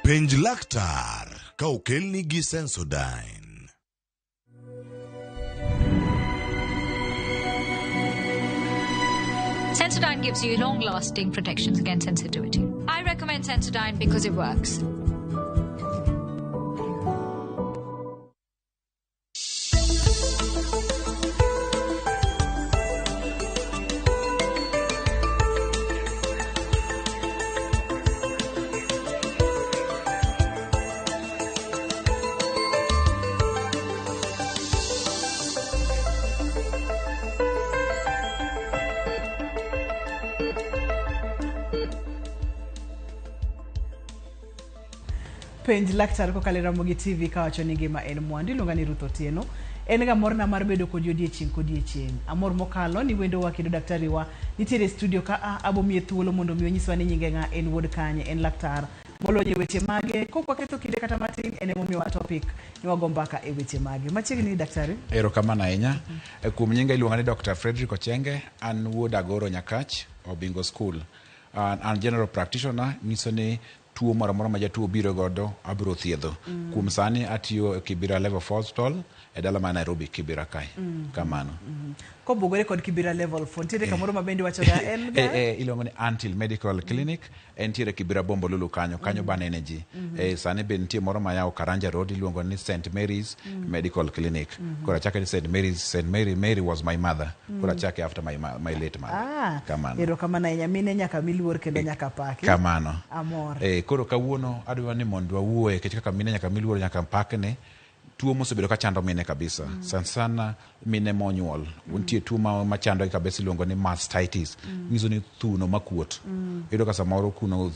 Penj laktar ka okelni gi Sensodyne. Sensodyne gives you long lasting protections against sensitivity. I recommend Sensodyne because it works. Penj laktar kokalo e Ramogi TV kawacho ni ngima en mwandu. Iluonga ni Ruth Otieno. En ga morna mar bedo kodi odiechieng' kodiechieng'. Amor mokalo ni wendowa kendo daktari wa nitiere e studio ka a abo miye thuolo mondo mi onyiswa ni nyinge ng'a, en wuod kanye, en laktar molony e weche mage. Kok waketho kinde kata matin en emomiyowa topic ni wago mbaka e weche mage. Machiegni ni daktari. Erokamano ahinya. Kuom nyinga iluonga ni Dr. Frederick Ochenge, an wuod Agoro Nyakach, Obingo School. An, an general practitioner, nyiso ni tuo moro amora ma jatuo biro godo abiro thiedho. Kuom sani atiyo e Kibera Level 4 Hospital e dala mar Nairobi Kibera kae. Kamano. Kopogore kod Kibera Level 4, nitiere kamoro ma bende iwacho ga en ga? Eh, eh, iluongo ni Antil Medical Clinic entiere Kibera Bombolulu kanyo kanyo banene ji. Eh, sani be nitie moro ma yawo Karanja Road iluongo ni St Mary's Medical Clinic. Koro achake ni St Mary's, St Mary, Mary was my mother. Koro achake after my, my late mother. Ah, Kamano. erokamano ahinya. Mine nyaka mi luor kendo nyaka paki. Kamano. Amor. Eh, koro kawuono adwa ni mondo wawuoye nikech kaka mine nyaka mi luor nyaka pakne tuo mosebedo ka chando mine kabisa. Sana sana mine monyuol. Nitie tuo ma machando gi kabisa iluongo ni mastitis. Nyiso ni thuno makuot. Iyudo ka samoro kuno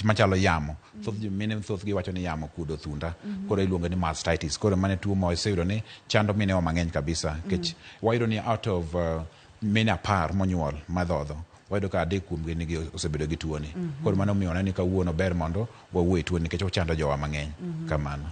machalo yamo. Thoth ji mine thoth gi wacho ni yamo okuodo thunda. Koro iluongo ni mastitis. Koro mano e tuo ma waseyudo ni chando mine wa mang'eny kabisa. Nikech wayudo ni out of mine 10 monyuol madhodho wayudo ka adek kuomgi nigi osebedo gi tuoni. Koro mano omiyo waneno ni kawuono ber mondo wawuo e tuoni nikech ochando jowa mang'eny. Kamano.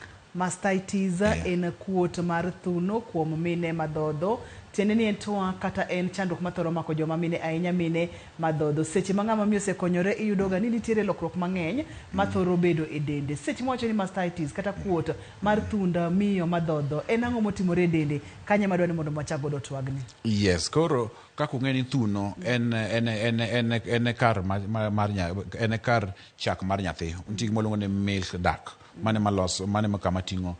Mastitis en kuot mar thuno kuom mine madhodho. Tiende ni en tuo kata en chandruok mathoro mako joma mine ahinya mine madhodho. Seche ma ng'ama miyo osekonyore iyudoga ni nitiere lokruok mang'eny mathoro bedo e dende. Seche mwawacho ni mastitis kata kuot mar thund miyo madhodho en ang'o motimore e dende? Kanyo ema adwa ni mondo wachak godo twagni. Yes, koro kaka ung'e ni thuno en en en en en kar mar en kar chak mar nyathi. Nitie gima waluongo ni milk duct. Mano ema loso, mano ema kama ting'o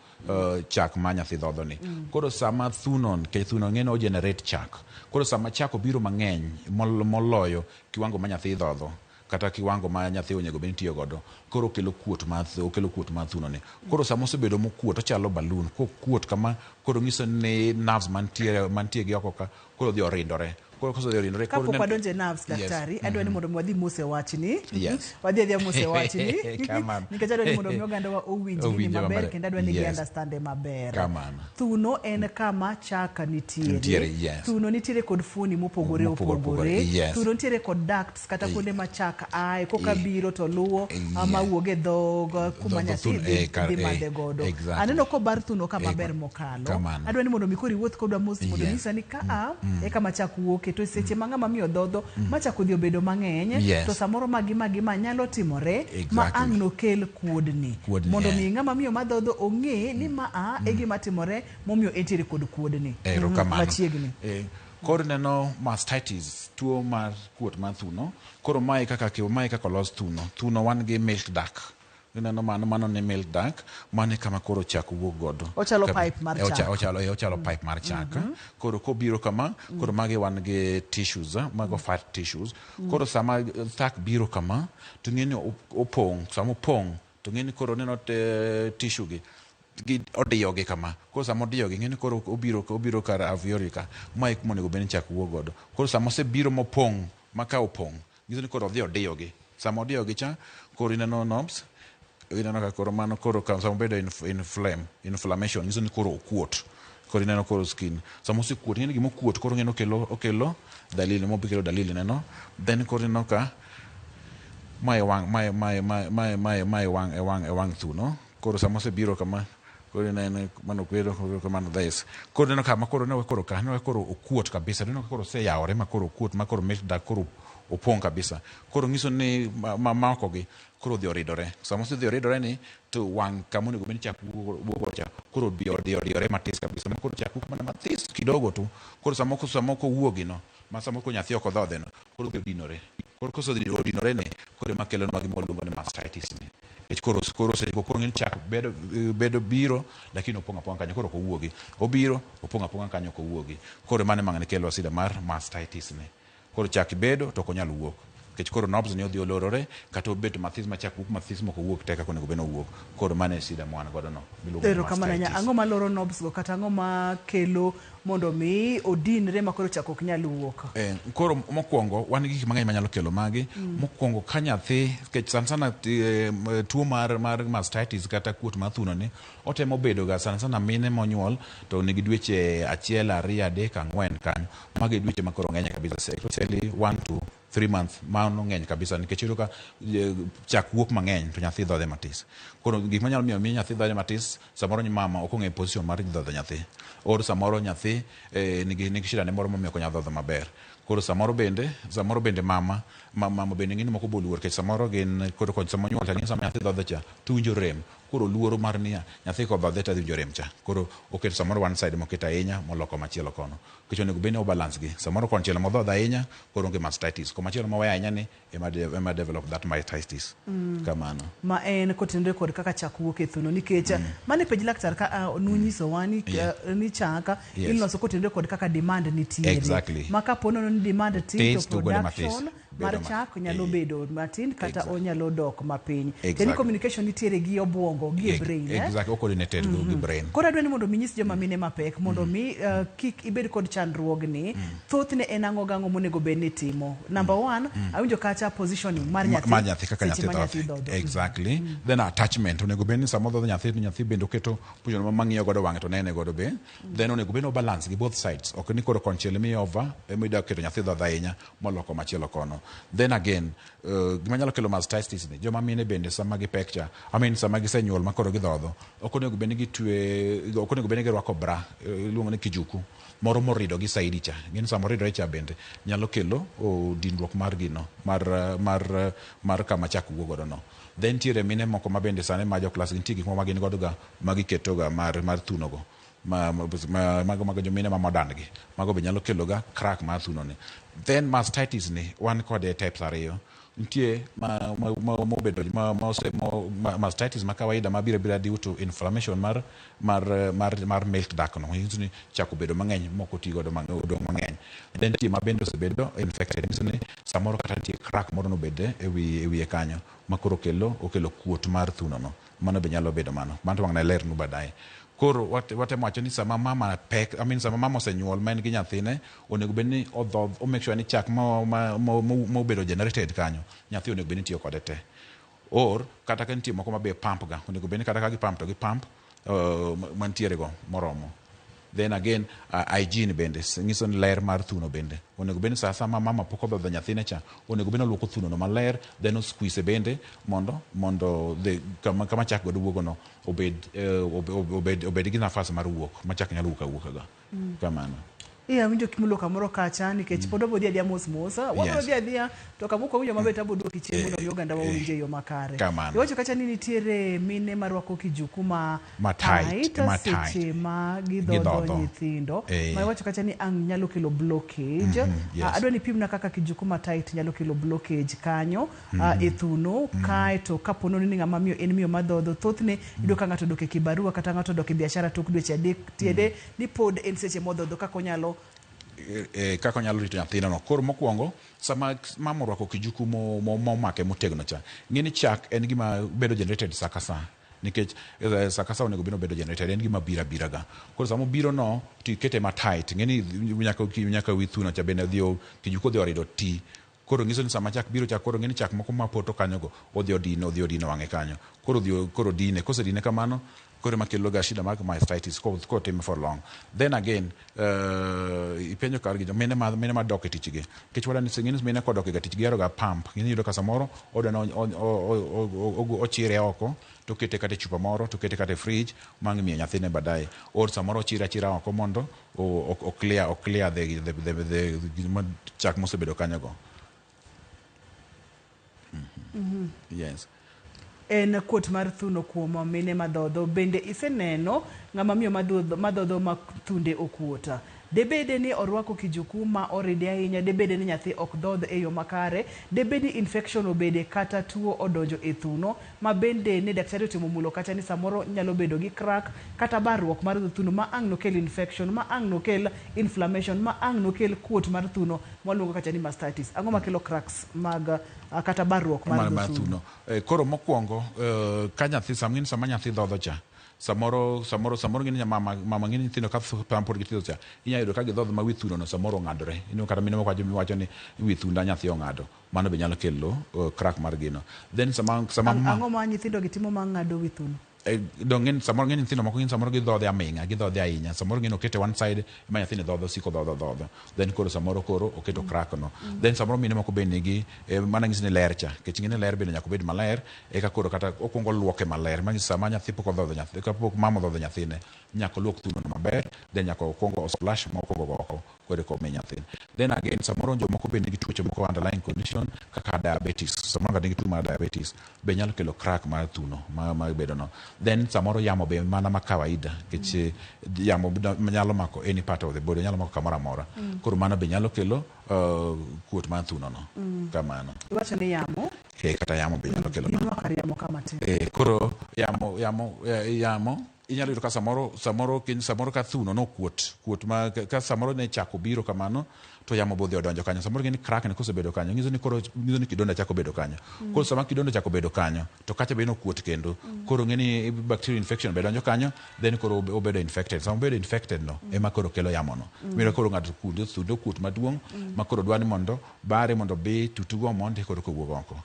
chak ma nyathi dhodho ni. Koro sama thuno, nikech thuno ng'e ni o generate chak. Koro sama chak obiro mang'eny moloyo kiwango ma nyathi dhodho kata kiwango ma nyathi onego bed ni tiyo godo, koro okelo kuot mar, okelo kuot mar thuno ni. Koro sama osebedo mokuot, ochalo balloon, kokuot kama, koro nyiso ni nerves mantie, mantie gi oko ka, koro odhi orindore. Koro kosedhi orindore, koro Kapok wadonjo e nerves, Yes. daktari, adwa ni mondo mi wadhi mos e wachni. Yes. Wadhi adhiya mos e wachni. Kamano. Nikech adwa ni mondo mi oganda wa owinj gini Owinje maber maber. kendo adwa ni gi Yes. understand e maber. Kamano. Thuno en kama chak nitiere. Nitiere, yes. Thuno nitiere kod fuoni mopogore Mopogore opogore. opogore, yes. Thuno nitiere kod ducts kata kuonde ma chak ae koka biro to luwo Yeah. ma wuog e dhog kuma Dho- nyathi thuno, dhi, eh, dhi eh, madhe godo. exactly. Aneno kobar thuno ka maber mokalo. Kamano. Adwa ni mondo mi koro iwuoth kodwa mos mondo Yes. nyisa ni ka a e kama chak wuoke to seche ma ng'ama miyo dhodho ma chak odhi obedo mang'eny Yes. to samoro magi magi ma nyalo timore ma ang' nokel kuodni. Kuodni, Mondo eh. mi ng'ama miyo madhodho ong'e ni ma a e gima timore momiyo entiere kod kuodni. Erokamano. Machiegni. Eh, koro neno mastitis, tuo mar kuot mar thuno. Koro mae kaka mae kaka olos thuno. Thuno wan gi milk duct. Ineno mano, mano ni milk duct. Mano e kama koro chak wuok godo. Ochalo pipe mar chak. Ochalo, eh, ochalo pipe mar chak. Koro kobiro kama, koro magi wan gi tissues, mago fat tissues. Koro sama chak biro kama, to ng'e ni opong', sama opong' to ng'e ni koro neno tissue gi gi odiyo gi kama. Koro sama odiyo gi, ng'e ni koro obiro, obiro kar alveoli ka. Mae kuma onego bed ni chak wuok godo. Koro sama osebiro mopong', ma ka opong', nyiso ni koro odhi odiyo gi. Sama odiyo gi cha, koro ineno knobs, ineno ka koro mano koro ka sama obedo inflame, inflammation, nyiso ni koro okuot. Koro ineno koro skin. Sama osekuot, ing'e ni gima okuot koro ing'e ni okelo, okelo dalili, mokelo dalili neno. Then koro ineno ka mae wang', mae, mae, mae, mae, mae, mae wang', e wang', e wang' thuno. Koro sama osebiro kama, Koro inene mano kwedo koro kamano this. Koro ineno kama koro ineno koro ka ineno koro okuot kabisa. Ineno koro oseyawore ma koro okuot ma koro milk duct koro opong' kabisa. Koro nyiso ni ma gi koro odhi oridore. Sama osedhi oridore ni to wang' kama onego bed ni chak wuok cha koro odhi odiyore matis kabisa. Ma koro chak wuok mana matis kidogo tu. Koro sama ok owuogi no ma sama koro nyathi ok odhodhe no koro odhi odinore. Koro kosedhi odinore ni koro ema kelonwa gima waluongo ni mastitis ni. Nikech koro osechako koro ng'eni chak bedo biro lakini opong' apong'a kanyo koro ok owuogi. Obiro opong' apong'a kanyo ok owuogi. Koro mano ema kelo shida mar mastitis ni. Koro chak bedo to ok onyal wuok. Nikech koro knobs ni odhi olorore kata obet mathis ma chak wuok mathis mok owuok te kaka onego bed ni owuok. Koro mano e shida ma wan godo no miluongo ni Erokamano ahinya. mastitis. Ang'o maloro knobs go kata ang'o makelo mondo mi odinre ma koro chak ok nyal wuok? Koro mokwongo wan gi gik mang'eny manyalo kelo magi. Mokwongo ka nyathi nikech sana sana tuo mar mastitis kata kuot mar thuno ni otemo bedo ga sana sana mine monyuol to nigi dweche 1, 2, 3, 4 kanyo. Mago e dweche ma koro ng'eny kabisa especially 1 to 3 months mano ng'eny kabisa nikech iyudo ka chak wuok mang'eny to nyathi dhodhe matis. Koro gik manyalo miyo mi nyathi dhodhe matis samoro mama ok ong'eyo position mar dhodho nyathi. Or samoro nyathi nigi shida ne moro momiyo ok onyal dhodho maber. Koro samoro bende mama bende ng'eni moko boluor nikech samoro gin koro kod sama onyuol cha ng'eni sama nyathi dhodhe cha to winjo rem. Koro luoro mar niya nyathi kodhodhe to adhi winjo rem cha. Koro oketo samoro one side moketo ahinya moloko machielo kono. Nikech onego bed ni o balance gi. Samoro konchiel modhodho ahinya koro onge mastitis. Komachielo moweyo ahinya ni ema develop that mastitis. Kamano. Ma en kotenore kod kaka chak wuok e thuno nikech mane penj laktar ka nunyisowa ni ni chak iloso kotenore kod kaka demand nitiere. Exactly. Ma kapo nono ni demand tin to production mar chak nyalo bedo matin kata onyalo dok mapiny. Then communication nitiere gi obuongo gi e brain. Exactly, coordinated gi brain. Koro adwa ni mondo mi nyis joma mine mapek mondo mi kik ibed kod chandruogni. Thothne en ang'o gang'o monego bed ni timo. Number 1, awinjo kacha positioning mar nyathi. Mar nyathi kaka nyathi dhodho. Exactly. Then attachment onego bed ni sama odhodho nyathi to nyathi bende oketo position ma ng'iyo godo wang'e to nene godo be. Then onego bed ni o balance gi both sides. Ok ni koro konchiel imiyo over ema idwa keto nyathi dhodho ahinya moloko machielo kono. Then again, gima nyalo kelo mastitis ni joma mine bende sama gipek cha, I mean sama gisenyuol ma koro gidhodho, ok onego bed ni gitwe, ok onego bed ni girwako bra, iluongo ni kijuku moro morido gi saidi cha. Ng'eni sama oridore cha bende nyalo kelo dinruok mar gino, mar kama chak wuok godo no. Then nitiere mine moko ma bende sani ma jo klas nitie gik moko ma gin godo ga ma giketo ga mar thuno go. Mago jomine ma modern gi. Mago be nyalo kelo ga crack mar thuno ni. Then mastitis ni wan kode types ariyo. Nitie mobedo mastitis ma kawaida ma biro bira due to inflammation mar milk duct no. Nyiso ni chak obedo mang'eny mok oti godo odong' mang'eny. Then nitie ma bende osebedo infected. Nyiso ni samoro kata nitie crack moro nobede e wiye kanyo ma koro okelo kuot mar thuno no. Mano be nyalo bedo mano. Mano to wang' nalernu baadaye. Koro watemo wacho ni sama mama pek, I mean sama mama osenyuol ma en gi nyathine, onego bed ni odhodh, o make sure ni chak mobedo generated kanyo, nyathi onego bed ni tiyo kode te. Or kata ka nitie moko ma be pump ga, onego bed ni kata ka gi pump to gi pump mantiere go moromo. Then again, hygiene bende, nyiso ni ler mar thuno bende. Onego bed ni sa sama mama pok odhodho nyathine cha, onego bed ni oluoko thuno no maler, then o squeeze bende mondo kama chak godo wuogo no obed gi nafas mar wuok, ma chak nyalo wuok awuoka ga. Kamano. Iya winjo kimulo kamoro kacha nikech pod wabiro dhi adhiya mos mos. Wabiro dhi adhiya to kamoko winjo maber to abiro duoki chien mondo mi oganda wawinje yo makare. Iwacho kacha ni nitiere mine marwako kijuku ma tight seche ma gidhodho nyithindo. Ma iwacho kacha ni ang' nyalo kelo blockage. Adwa ni pimna kaka kijuku ma tight nyalo kelo blockage kanyo e thuno kaeto kapo ni ng'ama miyo en miyo madhodho thothne iyudo ka ng'ato odok e kibarua kata ng'ato odok e biashara tok dweche 3 tiende ni pod en seche modhodho kaka onyalo kaka onyalo rito nyathino no. Koro mokwongo sama mama orwako kijuku momake motegno cha, ng'e ni chak en gima bedo generated sa ka sa. Nikech sa ka sa onego bed ni obedo generated, en gima biro abira ga. Koro sama obiro no to ikete ma tight, ng'e ni nyaka wi thuno cha bende odhi kijuku odhi orido ti. Koro nyiso ni sama chak biro cha koro ng'e ni chak moko mapoto kanyo go odhi odino wang'e kanyo. Koro odhi koro dine, kosedine kamano koro ema kelo ga shida mag mastitis kotime for long. Then again, Ipenjo kar gi mine ma mine madok e tich gi. Nikech wadwa ni ng'eny mine kodok e tich gihero ga pump. Ng'eny iyudo ka samoro odwa ni ochire oko to okete kata e chupa moro to okete kata e fridge mang' imiyo nyathine baadaye. Or samoro ochire achira oko mondo o clear o clear the chak mosebedo kanyo go. Yes. En kuot mar thuno kuom mine madhodho. Bende iseneno ng'ama miyo madhodho ma thunde okuot? Debede ni orwako kijuku ma oride ahinya, debede ni nyathi ok dhodh e yo makare, debed ni infection obede kata tuo odonjo e thuno, ma bende ne daktari otemo mulo kacha ni samoro nyalo bedo gi crack kata barruok mar dho thuno ma ang' nokel infection, ma ang' nokel inflammation, ma ang' nokel kuot mar thuno mwaluongo kacha ni mastitis. Ang'o makelo cracks mag kata barruok mar dho thuno? Koro mokwongo, ka nyathi sama nyathi dhodho cha, samoro samoro samoro ng'eni mama mama ng'eni nyithindo ka pod githindo cha, inyalo yudo ka gidhodho ma wi thuno no samoro ong'adore. Ineno kata mine moko wacho ni wi thunda nyathi ong'ado. Mano be nyalo kelo crack mar gino. Then sama sama Ang'o ma nyithindo gi timo ma ng'ado wi thuno? Dong ng'eni samoro ng'eni nyithindo moko ng'eni samoro gidhodhe aming'a, gidhodhe ahinya. Samoro ng'eni okete one side ma nyathini dhodho siko dhodho dhodho. Then koro samoro koro oketo crack no. Then samoro mine moko be nigi mana nyisi ni ler cha. Nikech ng'eni ler bende nyaka obed maler eka koro kata okuongo luoke maler. Manyiso sama nyathi pok odhodho nyathi, kapok mama odhodho nyathine, nyaka oluok thuno no maber, then nyaka okuongo splash ma okuongo go oko koro eka omi nyathine. Then again samoro jomoko be nigi tuoche moko underlying condition kaka diabetes. Samoro ng'ato nigi tuo mar diabetes be nyalo kelo crack mar thuno ma bedo no. Then samoro yamo be mana ma kawaida nikech yamo nyalo mako any part of the body, nyalo mako kamoro amora. Koro mano be nyalo kelo kuot mar thuno no. Kamano. Iwacho ni yamo? Kata yamo be nyalo kelo. Inwa kar yamo ka matin. Koro yamo yamo yamo inyalo yudo ka samoro samoro samoro ka thuno no kuot kuot ma ka samoro ne chako biro kamano to yamo bodhi odonjo kanyo. Samoro ng'eni crack ne kosebedo kanyo nyiso ni koro nyiso ni kidonda chako bedo kanyo. Koro sama kidonda chako bedo kanyo to kacha be nokuot kendo. Koro ng'eni bacterial infection be donjo kanyo, then koro obedo infected. Sama obedo infected no ema koro kelo yamo no. Miro koro ng'ato kudo thuno kuot maduong' ma koro dwa ni mondo bare mondo bi tutugo mondi koro kowuok oko.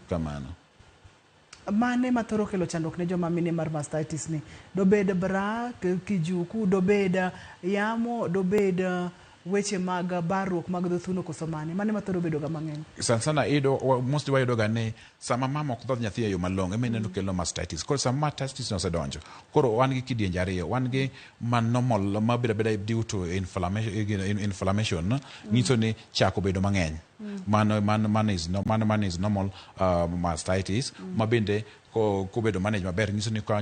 Kamano. Mane mathoro kelo chandruok ne joma mine mar mastitis ni? Dobed bra, kijuku, dobed yamo, dobed weche mag barruok mag dho thuno koso mane? Mane mathoro bedo ga mang'eny? Sana sana iyudo mostly wayudo ga ni sama mama ok dhodh nyathi e yo malong'o ema ineno kelo mastitis. Koro sama mastitis no osedonjo, koro wan gi kidienje ariyo. Wan gi ma normal ma bedo abeda due to inflammation, nyiso ni chak obedo mang'eny. Mano mano mano is no, mano mano is normal mastitis ma bende kobedo manage maber nyiso ni ka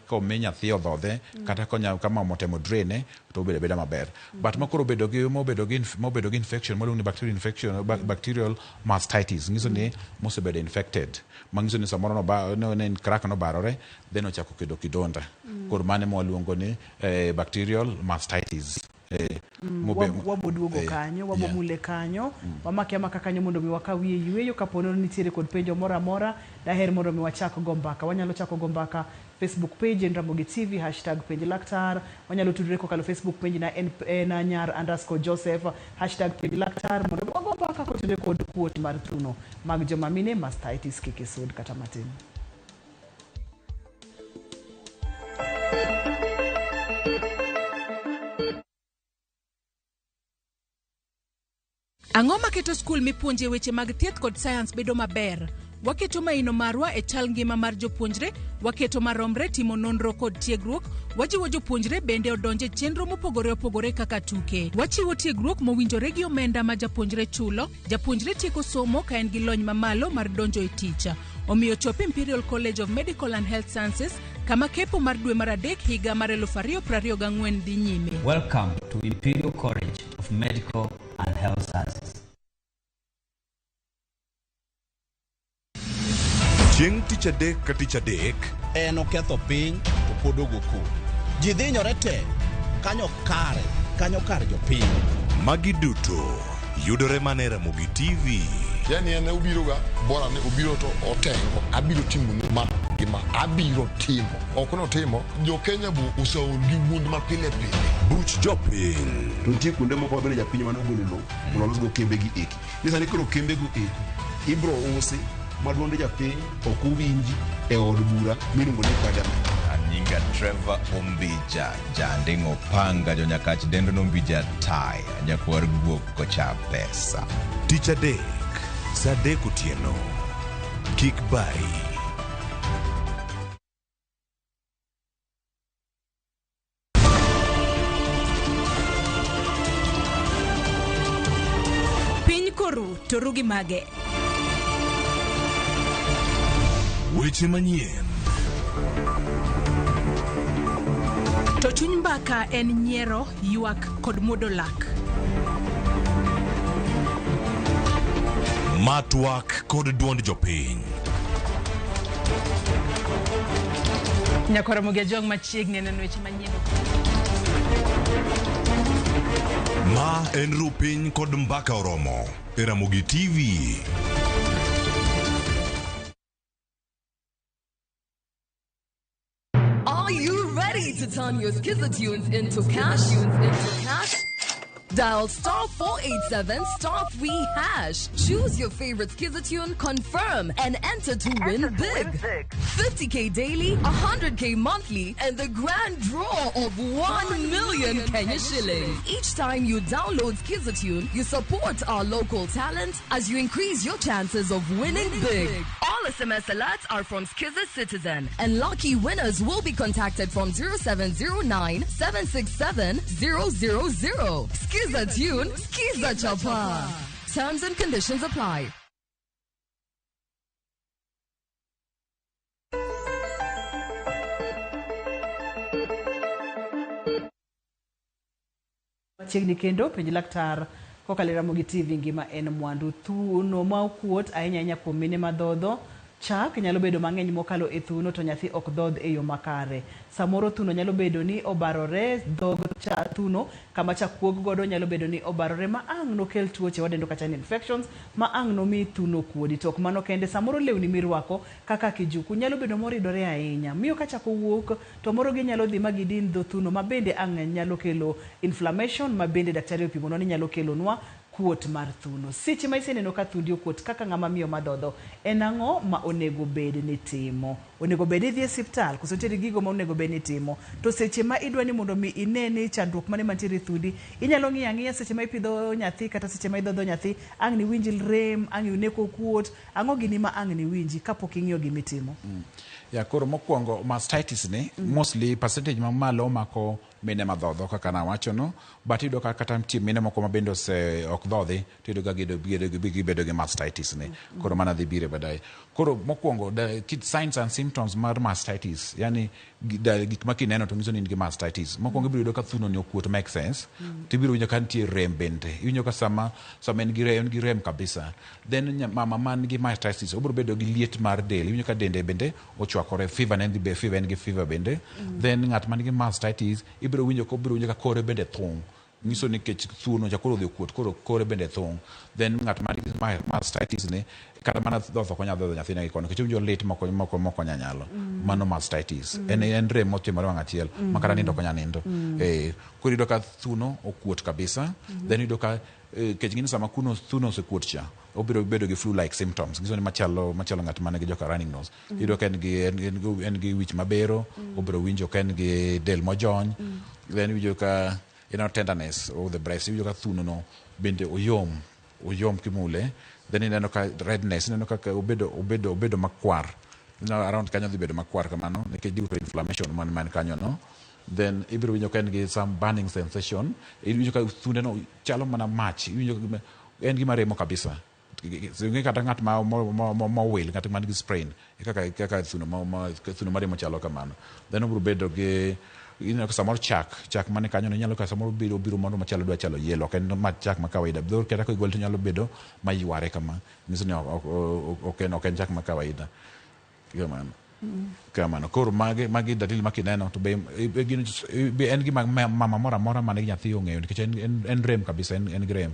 ka omi nyathi odhodhe kata ka mama otemo drain to obedo abeda maber. But ma koro obedo gi mobedo gi mobedo gi infection maluongo ni bacterial infection, bacterial mastitis nyiso ni mosebedo infected. Manyiso ni samoro no ba no ne crack no barore then ochako kedo kidonda. Koro mano ema waluongo ni bacterial mastitis. Wabo duogo kanyo, wabo mule kanyo, wamake amaka kanyo mondo mi wakawie yueyo. Kapo ni nitiere kod penjo moro amora, daher mondo mi wachak go mbaka. Wanyalo chako go mbaka Facebook page en Ramogi TV, hashtag penj laktar. Wanyalo tudre kokalo Facebook page na en, en nyar_Joseph, hashtag penj laktar, mondo wago mbaka kotenore kod kuot mar thuno mag joma mine, mastitis. Kik isud kata matin. Ang'o maketo skul mipuonje weche mag thieth kod sayans bedo maber? Waketo maino marwa e chal ngima mar jopuonjre, waketo maromre timo nonro kod tiegruok, wajiwo jopuonjre bende odonje e chenro mopogore opogore kaka tuke. Wachiwo tiegruok mowinjore gi omenda ma japuonjre chulo. Japuonjre tieko somo ka en gi lony mamalo mar donjo e tich. Omiyo chop Imperial College of Medical and Health Sciences kama kepo mar dwe mar adek higa mar 2024 dhi nyime. Welcome to Imperial College of Medical and Health Sciences. Chieng' tich adek ka tich adek En oketho piny to pod ogo koko. Ji dhinyore te kanyo kare kanyo kar jopiny. Magi duto yudore mana e Ramogi TV. Yani en obiro ga bora ni obiro to otengo abiro timo ni ma gi ma abiro timo ok notimo. Jo Kenya bo oseol gi wuond ma pile pile. Buch jopiny. To nitie kuonde moko ma bende japiny ema nogolo lowo mondo olosgo kembe gi eki. Ni sani koro kembe go eko ibro usi ma duond japiny ok owinji e od bura miluongo ni parliament. Nyinga Nyinga Trevor Ombija, janding'o panga jonyakach dendo nombija taya, nyakwar guok kocha pesa. Tich adek, saa adek otieno. Kik bayi. Piny koru to ru gi mage. Weche manyien. To chuny mbaka en nyiero, ywak kod muodo lak. Ma twak kod duond jopiny. Nyakwar Ramogi Ajwang' machiegni neno weche manyien. Ma en ru piny kod mbaka oromo e Ramogi TV. Are you ready to turn your Skiza tunes into cash? Into cash? Dial star 487 star 3 hash. Choose your favorite Skiza tune, confirm, and enter to win big. 50k daily, 100k monthly, and the grand draw of 1 million Kenya shillings. Each time you download Skiza tune, you support our local talent as you increase your chances of winning big. All SMS alerts are from Skiza Citizen, and lucky winners will be contacted from 0709 767 000. Skiza tune, Skiza Chapa. Terms and conditions apply. Machiegni kendo penj laktar kokalo e Ramogi TV ngima en mwandu. Thuno ma okuot ahinya ahinya kuom mine madhodho chak nyalo bedo mang'eny mokalo e thuno to nyathi ok dhodh e yo makare. Samoro thuno nyalo bedo ni obarore dhog cha thuno kama chak wuok godo nyalo bedo ni obarore ma ang' nokel tuoche wadendo kacha ni infections ma ang' nomi thuno kuodi. To ok mano kende samoro lewni mirwako kaka kijuku nyalo bedo moridore ahinya. Miyo ka chak owuok to moro ginyalo dhi ma gidin dho thuno ma bende ang' nyalo kelo inflammation ma bende daktari opimonwa ni nyalo kelonwa kuot mar thuno. Seche ma iseneno ka thundi okuot kaka ng'ama miyo madhodho, en ang'o ma onego bed ni timo? Onego bed ni idhi e siptal koso nitiere gigo ma onego bed ni itimo? To seche ma idwa ni mondo mi ine ni chandruok mane mantiere e thundi, inyalo ng'iyo ang'iya seche ma ipidho nyathi kata seche ma idhodho nyathi, ang' niwinj rem, ang' ine kokuot, ang'o gini ma ang' niwinji kapok ing'iyo gimitimo? Ya koro mokwongo mastitis ni mostly percentage mamalo omako mine madhodho kaka nawacho no but iyudo ka kata nitie mine moko ma bende ose ok dhodhi to iyudo ka gibedo gi mastitis ni koro mana dhi bire baadaye. Koro mokwongo the signs and symptoms mar mastitis, yani gik ma kineno to nyiso ni in gi mastitis. Mokwongo ibiro yudo ka thuno ni okuot make sense, to ibiro winjo ka nitie rem bende. Iwinjo ka sama sama en gi rem, en gi rem kabisa. Then mama man gi mastitis obiro bedo gi liet mar del, iwinjo ka dende bende ochwakore, fever ne dhi be fever, en gi fever bende. Then ng'at man gi mastitis ibiro winjo ka obiro winjo ka kore bende thung', nyiso ni kech thuno cha koro odhi okuot, koro kore bende thung'. Then ng'at man gi mastitis ni kata mana dhoth ok onyal dhodho nyathine gi kono nikech owinjo lit moko moko moko onya nyalo. Mano mastitis. En rem motimore wang' achiel ma kata nindo ok onya nindo. Koro iyudo ka thuno okuot kabisa. Then iyudo ka kech ng'ini sama kuno thuno osekuot cha obiro bedo gi flu like symptoms, nyiso ni machalo machalo ng'at man gi joka running nose. Iyudo ka en gi en, en, gi- en gi wich mabero, obiro winjo ka en gi del mojony. Then iwinjo ka ineno tenderness of the breast, iwinjo ka thuno no bende oyom oyom kimule. Then ineno ka redness, ineno kaka obedo obedo obedo makwar. Ineno around kanyo dhi bedo makwar kamano nikech due to inflammation man man kanyo no. Then ibiro winjo ka en gi some burning sensation, iwinjo ka thunde no chalo mana mach, iwinjo ka en gima remo kabisa. Onge kata ng'at ma mowil, ng'at man gi sprain e kaka kaka thuno ma thuno maremo chalo kamano. Then obiro bedo gi ineno ka samoro chak chak mane kanyo no inyalo ka samoro biro biro moro machalo dwa chalo yellow, ok en ma chak ma kawaida. Dhor kata kigole to nyalo bedo mayware kama, nyiso ni ok en ok en chak ma kawaida kamano kamano. Koro magi magi dalili ma kineno to be gin be en gima mama moro amora man gi nyathi ong'eyo nikech en rem kabisa, en gi rem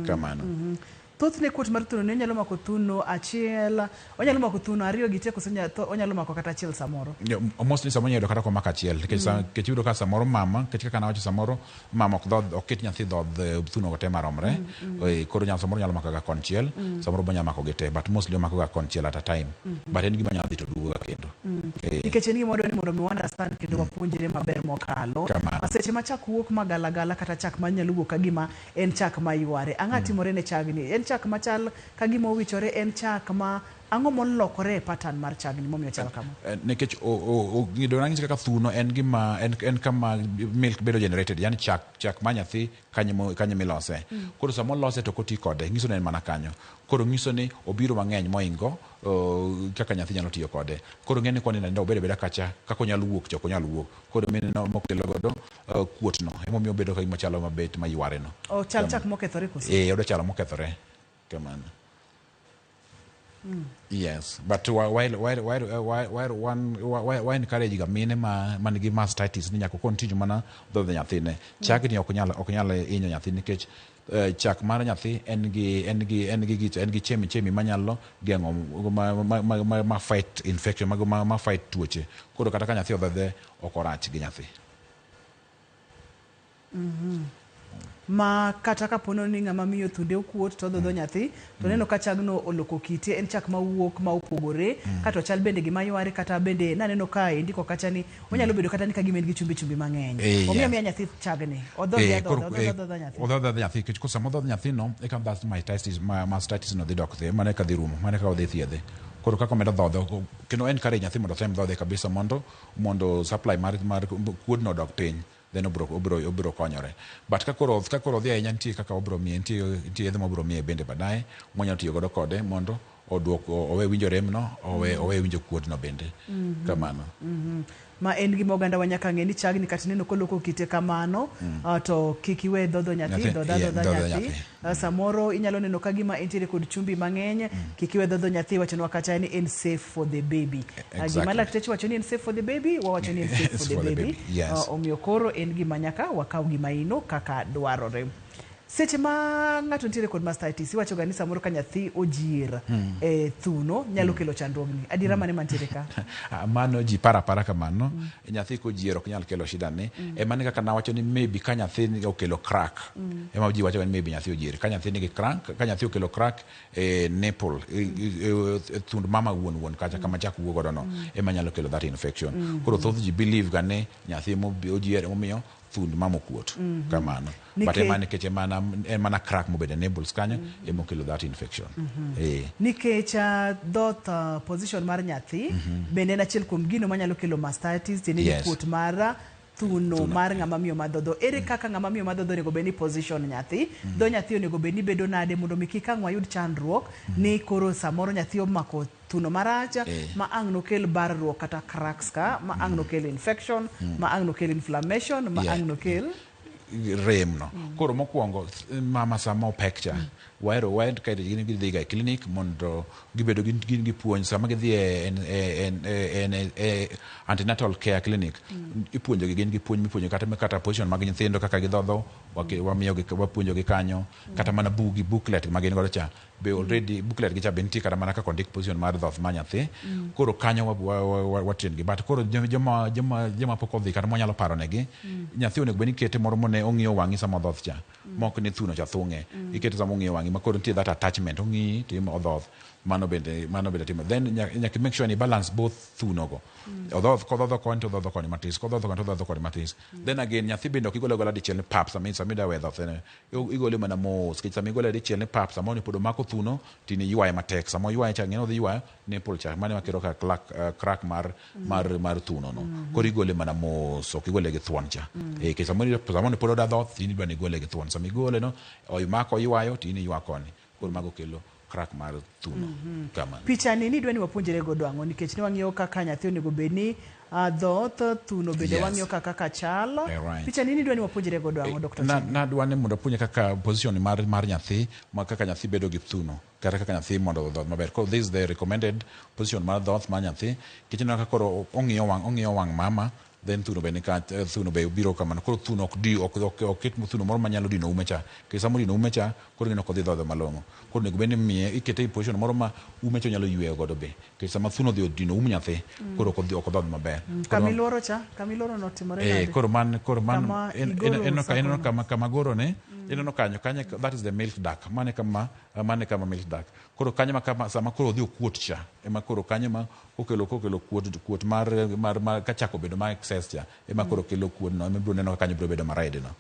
kamano. Thothne kuot mar thuno ni onyalo mako thuno achiel, onyalo mako thuno ariyo gi te koso onyalo mako kata achiel samoro? Mostly samoro inyalo yudo kata komako achiel nikech nikech iyudo ka samoro mama, nikech kaka nawacho, samoro mama ok dhodh, ok ket nyathi dhodh thuno go te maromre. Koro nyalo samoro nyalo mako ga konchiel, samoro be onyalo mako gi te, but mostly omako ga konchiel at a time. But en gima nyalo dhi to duogo ga kendo. Nikech en gima wadwa ni mondo mi understand kendo wapuonjre maber mokalo. Kamano. Seche ma chak wuok magalagala kata chak manyalo wuok ka gima en chak mayware, ang'a timore ne chagni? En chak machal ka gima owichore, en chak ma ang'o molokore e pattern mar chagni momiyo chal kama? Nikech ranyisi kaka thuno en gima en kama milk bedo generated, yani chak ma nyathi kanyo milose. Koro sama olose to ok oti kode, nyiso ni en mana kanyo. Koro nyiso ni obiro mang'eny moingo kaka nyathi nyalo tiyo kode. Koro ng'e ni konindo aninda obedo abeda kacha, kaka onyalo wuok cha ok onyal wuok. Koro mineno mokelo godo kuot no, emomiyo obedo ka gima chalo mabet mayware no. Ochal chak mokethore koso? Odwa chalo mokethore. Kamano. Yes, but while encourage ga mine ma man gi mastitis ni nyaka continue mana dhodho nyathine. Chagni ok nyal hinyo nyathi nikech chak mar nyathi en gi chemi manyalo geng'o ma fight infection ma fight tuoche. Koro kata ka nyathi odhodhe, ok orach gi nyathi. Ma kata kapono ni ng'ama miyo thunde okuot to odhodho nyathi to neno ka chagno oloko kite, en chak mawuok ma opogore, kata ochal bende gima yware, kata bende naneno ka indiko kacha ni onyalo bedo kata ni ka gima en gi chumbi chumbi mang'eny. Omiyo miya nyathi chagni odhodhe adhodha, odhodha adhodha nyathi. Odhodho nyathi nikech sama odhodho nyathino eka that mastitis no dhi dok dhi, mano eka dhi rumo, mano eka odhi thiedhe. Koro kaka omedo dhodho kendo encourage nyathi mondo otem dhodhe kabisa mondo supply mar kuodno odog piny, then obiro konyore. But ka koro odhi ahinya, nitie kaka obiro miye, nitie yedhe mobiro miye bende baadaye mwanyalo tiyo godo kode mondo oduok owe winjo remno, owe winjo kuodno bende. Kamano. Ma en gima oganda wa nyaka ng'e ni chagni kata ineno koloko kite kamano, to kik iwe dhodho nyathi, dhodha dhodha dhodho nyathi. Nyathi. Samoro inyalo neno ka gima entiere kod chumbi mang'eny, kik iwe dhodho nyathi. Wachonwa kacha ni en safe for the baby. Gima lakteche wacho ni en safe for the baby, wawacho ni en safe for the For the baby. Baby, yes. Omiyo koro en gima nyaka wakaw gima ino kaka dwarore. Seche ma ng'ato nitiere kod mastitis, iwacho ga ni samoro ka nyathi ojier e thuno nyalo kelo chandruogni. Adiera mane mantiere ka? Ah, mano ji para apara kamano. Nyathi kojier ok nyal kelo shida ni. Ema ni kaka nawacho ni maybe ka nyathi okelo crack, ema ji wacho ni maybe nyathi ojier. Ka nyathi nigi crack, ka nyathi okelo crack e nipple, e thund mama wuon wuon kacha kama chak wuok godo no, ema nyalo kelo that infection. Koro thoth ji believe ga ni nyathi ojier emomiyo thund mama okuot kamano. But ema nikech en mana crack mobedo e nipples kanyo ema okelo that infection. Nikech dhoth, position mar nyathi bende en achiel kuom gino manyalo kelo mastitis, tiende ni kuot mar thuno Thuno. mar ng'ama miyo madhodho. Ere kaka ng'ama miyo madhodho onego bed ni position nyathi dho nyathi onego bed ni bedo nade mondo mi kik ang' wayud chandruok ni koro samoro nyathi omako thuno marach ma ang' nokel barruok kata cracks ka ma ang' nokel infection, ma ang' nokel inflammation, ma ang' nokel rem no. Koro mokwongo, mama sama opek cha, wahero ka gin gidhi ga e clinic mondo gibedo gin gi puonj. Sama gidhi e antenatal care clinic, ipuonjogi, gin gi puonj mipuonjo kata position mag nyithindo kaka gidhodho, wamiyogi, wapuonjogi kanyo. Kata mana bugi, booklet ma gin godo cha be, already booklet gi cha be nitie kata mana kaka ondik position mar dhoth mar nyathi. Koro kanyo wa train gi. But koro joma pok odhi kata mwanyalo paro negi, nyathi onego bed ni ikete moro mone ong'iyo wang'i sama odhoth cha, mok ni thuno cha thung'e. Ikete sama ong'iyo wang'i ma koro nitie that attachment, ong'iyi timo odhoth. Mano bende timo. Then nyaka make sure ni balance both thuno go. Odhoth kodhodho koni to odhodho koni matis, kodhodho koni to odhodho koni matis. Then again, nyathi bende ok igole agola dichiel ni pap sama idwa we dhoth en igole mana mos, nikech sama igole dichiel ni pap, samoro ni pod omako thuno to in iywaye matek. Sama oywaye cha, ng'e ni odhi ywayo nipple cha, mano ema kelo ka crack mar thuno no. Koro igole mana mos, ok igole gi thuon cha. Nikech samoro ni pod odwa dhoth, in idwa ni igole gi thuon. Sama igole no, omako oywayo to in iywa koni. Koro mago kelo crack mar thuno. Kamano. Picha ni nidwa ni wapuonjre godo ang'o? Nikech ne wang'iyo kaka nyathi onego bed ni dhoth thuno bende wang'iyo kaka chal. Picha ni nidwa ni wapuonjre godo ang'o, Dr. Ochieng? Nadwa ni mondo apuonje kaka position mar nyathi, ma kaka nyathi bedo gi thuno, kata kaka nyathi mondo odhoth maber. Koro this is the recommended position mar dhoth mar nyathi. Nikech ineno ka koro ong'iyo wang' mama. Then thuno be nika thuno be biro kamano. Koro thuno ok di ok ok ok ket thuno moro manyalo dino ume cha. Nikech sama odino ume cha, koro ing'e ni ok odhi dhodho malong'o. Koro onego bed ni imiye ikete e position moro ma ume cha onyalo yweyo godo be. Nikech sama thuno odhi odino um nyathi, koro ok odhi ok odhodh maber. Koro Kama iluoro cha, kama iluoro no otimore Eh, nade? koro man koro man Kama en igoro en ineno sakono. kama kama goro ne ineno kanyo kanyo that is the milk duct mane kama mane kama milk duct koro kanyo ma kama sama koro odhi okuot cha ema koro kanyo ma kokelo kokelo kuot kuot mar mar, mar kachako bedo ma excess cha ema koro kelo kuot no ema ibiro neno ka kanyo biro bedo ma red no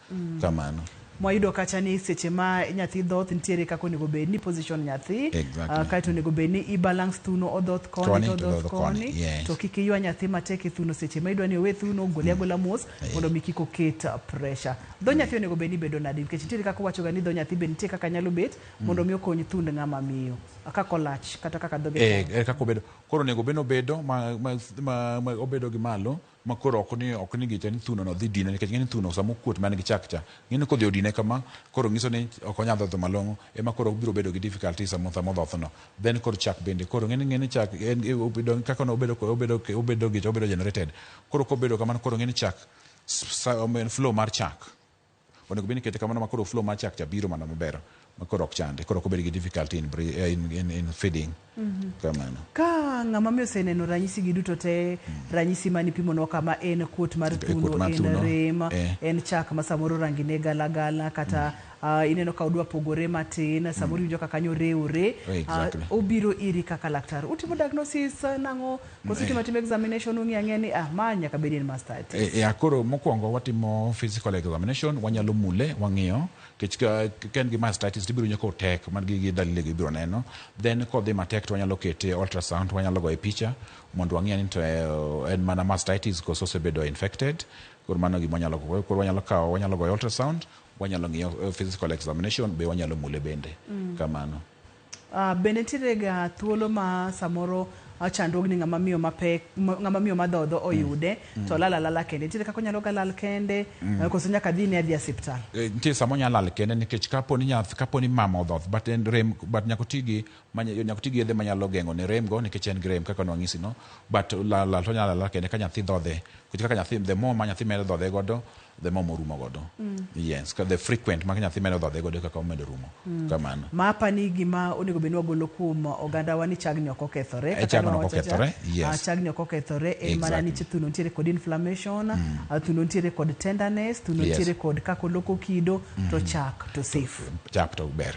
kamano Mwayudo kacha ni seche ma nyathi dhoth nitiere kaka onego bed ni position nyathi Exactly. kaeto onego bed ni i balance thuno odhoth koni Koni to to odhoth odhoth koni, koni yes. to kik iywa nyathi matek e thuno seche ma idwa ni owe thuno gole agola mos mondo mi kik oket pressure. Dho nyathi onego bed ni bedo nade nikech nitiere kaka wacho ga ni dho nyathi be nitie kaka nyalo bet mondo mi okony thund ng'ama miyo kaka olach kata kaka dhoge eh, chal. eh, kaka obedo koro onego bed ni obedo ma, ma, ma, ma obedo gi malo ma koro ok ni ok ni gicha ni thuno no dhi dine nikech ng'eni thuno sama okuot man gi chak cha ng'eni kodhi odine kama koro nyiso ni ok onyal dhodho malong'o ema koro obiro bedo gi difficulty sama sama odhoth no then koro chak bende koro ng'eni ng'eni chak en obedo kaka no obedo obedo obedo gicha obedo generated koro kobedo kamano koro ng'eni chak flow mar chak onego bed ni ikete kamano ma koro flow mar chak cha biro mana maber ma koro ok chande koro ok obed gi difficulty in, in, in, in feeding kamano Ka ng'ama miyo oseneno ranyisi gi duto te, ranyisi mane ipimonwa kama en kuot mar kuot thuno, mar en thuno, rem, eh. en chak ma samoro rangi ne galagala kata ineno ka odwa pogore matin, samoro iwinjo ka kanyo rewore, Exactly. obiro iri kaka laktar. Utimo diagnosis nang'o? Koso utimo atima examination ung'iyo ang'iya ni ah, ma nyaka bed ni en mastitis. E, e, koro mokwongo watimo physical examination wanyalo mule wang'iyo nikech ka ka en gi mastitis tibiro winjo kotek man gi gi dalili go ibiro neno then kodhi matek to wanyalo kete ultrasound wanyalo goye picha mondo wang'i ni to en mana mastitis koso osebedo infected koro mano gima wanyalo koro wanyalo kawo wanyalo goyo ultrasound wanyalo ng'iyo physical examination be wanyalo mule bende kamano Bende nitiere ga thuolo ma samoro chandruogni ng'ama miyo mapek ng'ama miyo madhodho oyude to lal alala kende. Nitiere kaka onyalo ga lal kende koso nyaka dhi ne adhi osiptal. Nitie sama onyalo lal kende nikech kapo ni nyath kapo ni mama odhoth but en rem but nyaka oti gi nyaka oti gi yedhe manyalo geng'o ne rem go nikech en gi rem kaka nwang'isi no but lal lal to onyalo lal kende ka nyathi dhodhe nikech kaka nyathi the more ma nyathi medo dhodhe godo the more morumo godo yes ka the frequent ma nyathi medo dhodhe godo e kaka omedo rumo kamano Ma apani gima onego bed ni wagolo kuom ogandawa ni chagni ok okethore. Eh, Kaka chagno ok nwawacho cha, okethore, yes. Chagni ok okethore, en mana ni thuno nitiere kod inflammation, thuno nitiere kod tenderness, thuno nitiere kod kaka oloko kido, to chak to safe. Chak to ber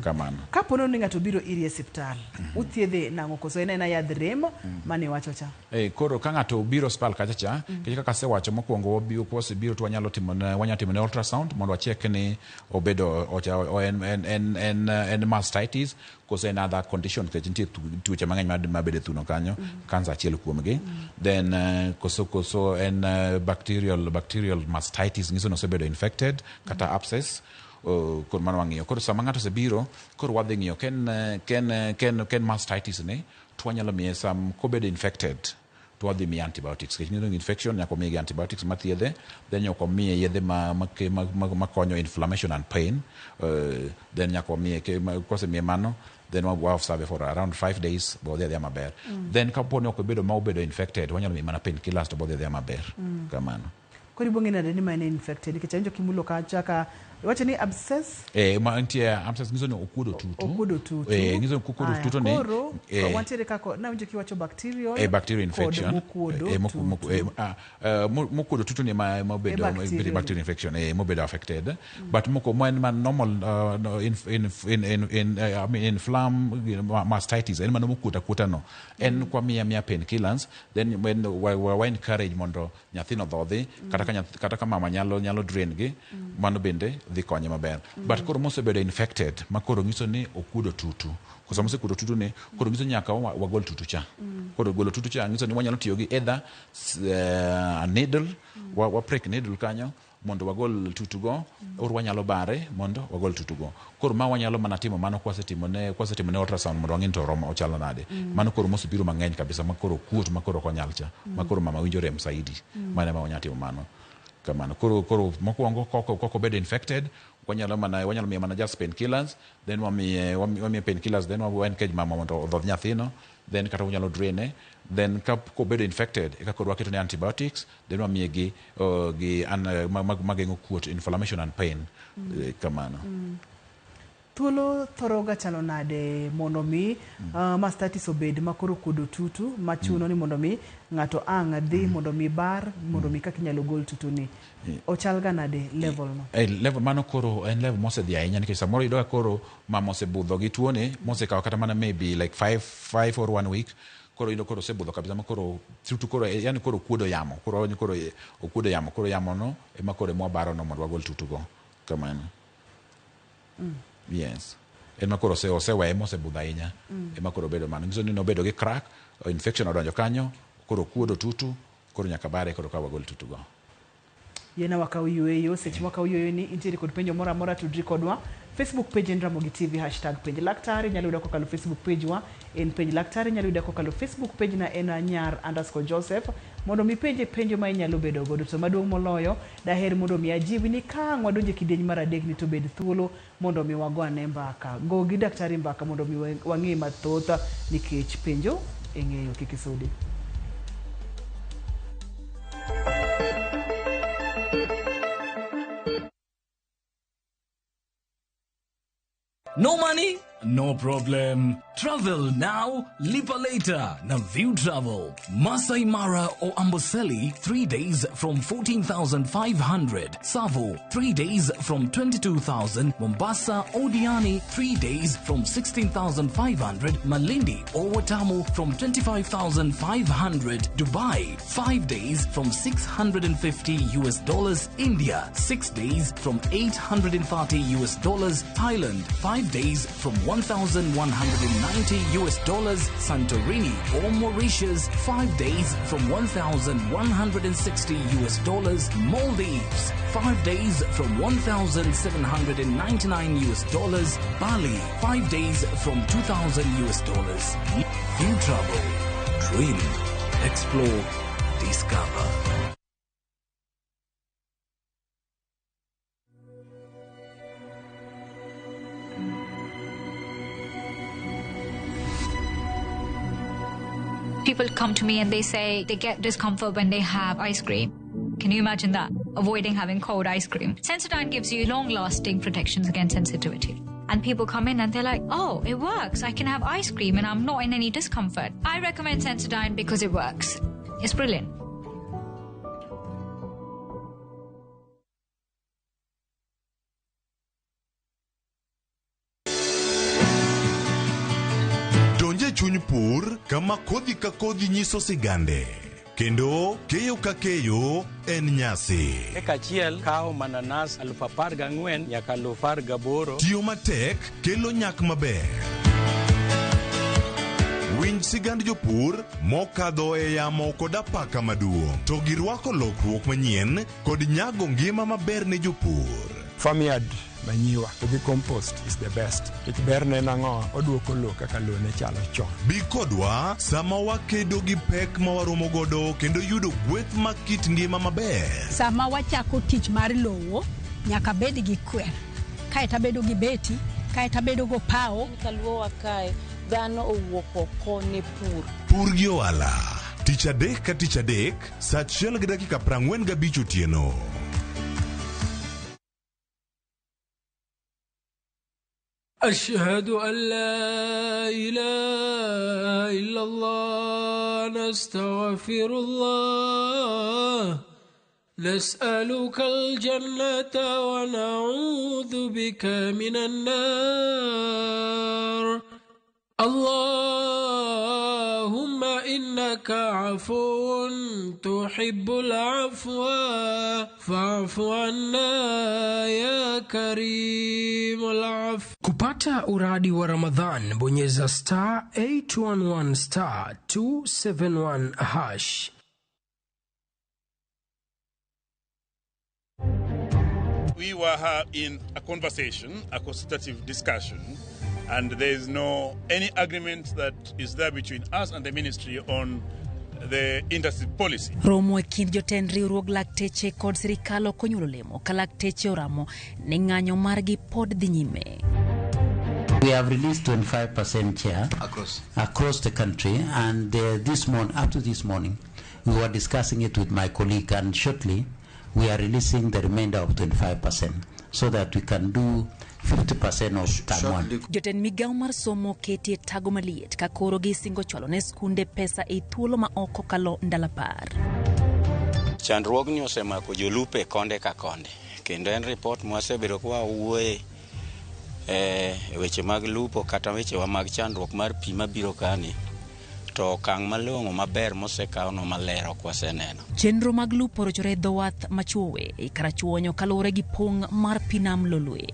kamano Kapo ni ng'ato obiro iri e osiptal, uthiedhe nang'o koso en aena yadh rem mane iwacho cha? Koro ka ng'ato obiro osiptal kacha cha nikech kaka asewacho mokwongo wabiro kwasebiro to wanyalo timo ne wanyalo timo ne ultrasound mondo wacheck ni obedo ocha, o, en, en, en, en, en mastitis koso en other condition nikech nitie tuoche mang'eny mabedo e thuno kanyo cancer achiel kuomgi then koso koso en bacterial bacterial mastitis nyiso ni osebedo infected kata abscess koro mano wang'iyo koro sama ng'ato osebiro koro wadhi ng'iyo ken ken ken ken mastitis ni to wanyalo miye sam kobedo infected to wadhi miye antibiotics nikech ng'eyo ni infection nyaka wamiye antibiotics mathiedhe then nyaka wamiye yedhe ma, ma, ma, ma, makonyo inflammation and pain then nyaka wamiye kosemiye mano then wa observe for around 5 days bo odhi adhiya maber then kapo ni ok obedo ma obedo infected wanyalo miye mana painkillers to bo odhi adhiya maber kamano Koro ibo ng'e nade ni ma en infected nikech awinjo kimulo kacha ka iwacho ni abscess ma nitie abscess nyiso ni okuodo tutu okuodo tutu. Nyiso ni okuodo Aya, tutu ni koro wantiere kaka nawinjo kiwacho bacterial bacterial infection kod mokuodo tutu. Mokuodo tutu ni ma mobedo Bacterial. bacterial infection mobedo affected but moko ma en ma normal no, in, in, in, in, in, I mean, inflam mastitis en mano mokuot akuota no en kwa miya miya painkillers then when wa, wa, wa encourage mondo nyathino dhodhi kata ka nyathi, kata ka mama nyalo nyalo drain gi mano bende dhi konye maber but koro mosebedo infected ma koro nyiso ni okuodo tutu koso mosekuodo tutu ni koro nyiso nyaka wagol tutu cha koro golo tutu cha nyiso ni wanyalo tiyo gi either needle wa prick needle kanyo mondo wagol tutugo or wanyalo bare mondo wagol tutugo koro ma wanyalo mana timo mano kwasetimo ne kwasetimo ne ultrasound mondo wang'e ni to oromo ochalo nade mano koro mosebiro mang'eny kabisa ma koro kuot ma koro ok onyal cha ma koro mama winjo rem saidi mano ema wanyalo timo mano kamano koro koro mokwongo koko koko obedo infected wanyalo mana wanyalo miye mana just painkillers then wamiye wamiye painkillers then wa encourage mama mondo odhodh nyathino Then kata unyalo drain then ka kobedo infected eka koro waketo ne antibiotics, then wamiye gi gi an, mageng'o kuot, inflammation and pain. Kamano. Thuolo thoro ga chalo nade mondo mi mastitis obed makoro kuodo tutu machuno ni mondo mi ng'ato ang' dhi mondo mi bar mondo mi kaka inyalo gol tutu ni ochal ga nade level no? Level mano koro en level mosedhi ahinya, nikech samoro iyudo ka koro mama osebudho gi tuone mosekawo kata mana maybe like 5 or 1 week. Koro iyudo koro osebudho kabisa ma koro tutu koro yani koro kuodo yamo, koro awinjo koro okuodo yamo, koro yamo no ema koro ema wabaro no mondo wagol tutu go kamano. Yes, en ma koro oseweye mosebudho ahinya. Ema koro obedo mano nyiso ni nobedo gi crack, infection odonjo kanyo, koro okuodo tutu, koro nyaka bare koro ka wagol tutu go. Yiena wakaw yueyo. Seche mwakaw yueyo ni intiere kod penjo moro amora, tudri kodwa. Facebook page en Ramogi TV, hashtag penj laktar. Inyalo yuda kokalo Facebook page wa en penj laktar. Inyalo yuda kokalo Facebook page na en @nyar_Joseph mondo mi penje penjo ma inyalo bedo godo. To maduong' moloyo, daher mondo mi ajiwi ni ka ang' wadonjo e kidieny mar adek ni to bed thuolo mondo mi wago ane mbaka, go gi daktari mbaka mondo mi wang'e mathoth, nikech penjo e ng'eyo. Kik isudi. No money? No problem. Travel now, lipa later. Na View Travel. Masai Mara or Amboseli, 3 days from 14,500. Tsavo, 3 days from 22,000. Mombasa or Diani, 3 days from 16,500. Malindi or Watamu from 25,500. Dubai, 5 days from 650 US dollars. India, 6 days from 830 US dollars. Thailand, 5 days from 1,190 US dollars. Santorini or Mauritius, 5 days from 1,160 US dollars. Maldives, 5 days from 1,799 US dollars. Bali, 5 days from 2,000 US dollars. View Travel. Dream, explore, discover. People come to me and they say they get discomfort when they have ice cream. Can you imagine that? Avoiding having cold ice cream. Sensodyne gives you long lasting protections against sensitivity. And people come in and they're like, "Oh, it works. I can have ice cream and I'm not in any discomfort." I recommend Sensodyne because it works. It's brilliant. Donje chuny pur kama kodhi ka kodhi nyiso sigande kendo keyo ka keyo en nyasi. Eka achiel kawo mananas 14,000 nyaka 18,000. Tiyo matek kelo nyak maber. Winj sigand jopur mokadho e yamo kod apaka maduong' to girwako lokruok manyien kod nyago ngima maber ne jopur. Farmyard manure to gi compost is the best. Nikech berne en ang'o? Oduoko lowo kaka lowo ne chalo chon. Bi kodwa sama wakedo gi pek ma waromo godo kendo yudo gweth mag kit ngima maber. Sama wachako tich mar lowo, nyaka bed gi kwer. Kaeto abedo gi beti, kaeto abedo gopawo. Kaluowa kae dhano owuok oko ne pur. Pur gi ohala. Tich adek ka tich adek, sa 1:45 otieno. أشهد أن لا إله إلا الله، نستغفر الله، نسألك الجنة ونعوذ بك من النار. اللهم إنك عفو تحب العفو فاعف عنا يا كريم العفو. Kupata uradi wa Ramadhan, bonyeza *811*271#. We were in a conversation, a consultative discussion, and there is no any agreement that is there between us and the ministry on the industry policy. Romo e kind jotend riwruog lakteche kod sirikal ok onyuolo olemo ka lakteche oramo ni ng'anyo margi pod dhi nyime. We have released 25% share across the country, and this morning, up to this morning, we were discussing it with my colleague, and shortly we are releasing the remainder of 25% so that we can do 50% of term one. Jotend migao mar somo ketie tago maliet ka koro gisingo chwalo ne skunde pesa e thuolo ma ok okalo ndalo 10. Chandruogni osemako jolupo e konde ka konde, kendo en ripot mwasebedo ka wawuoye e weche mag lupo kata wechewa mag chandruok mar pi mabiro kani, to okang' malong'o maber mosekawno maler ok waseneno. Chenro mag lupo orochore e dho wath machuowe e Karachuonyo kaluwore gi pong' mar pi nam Lolwe.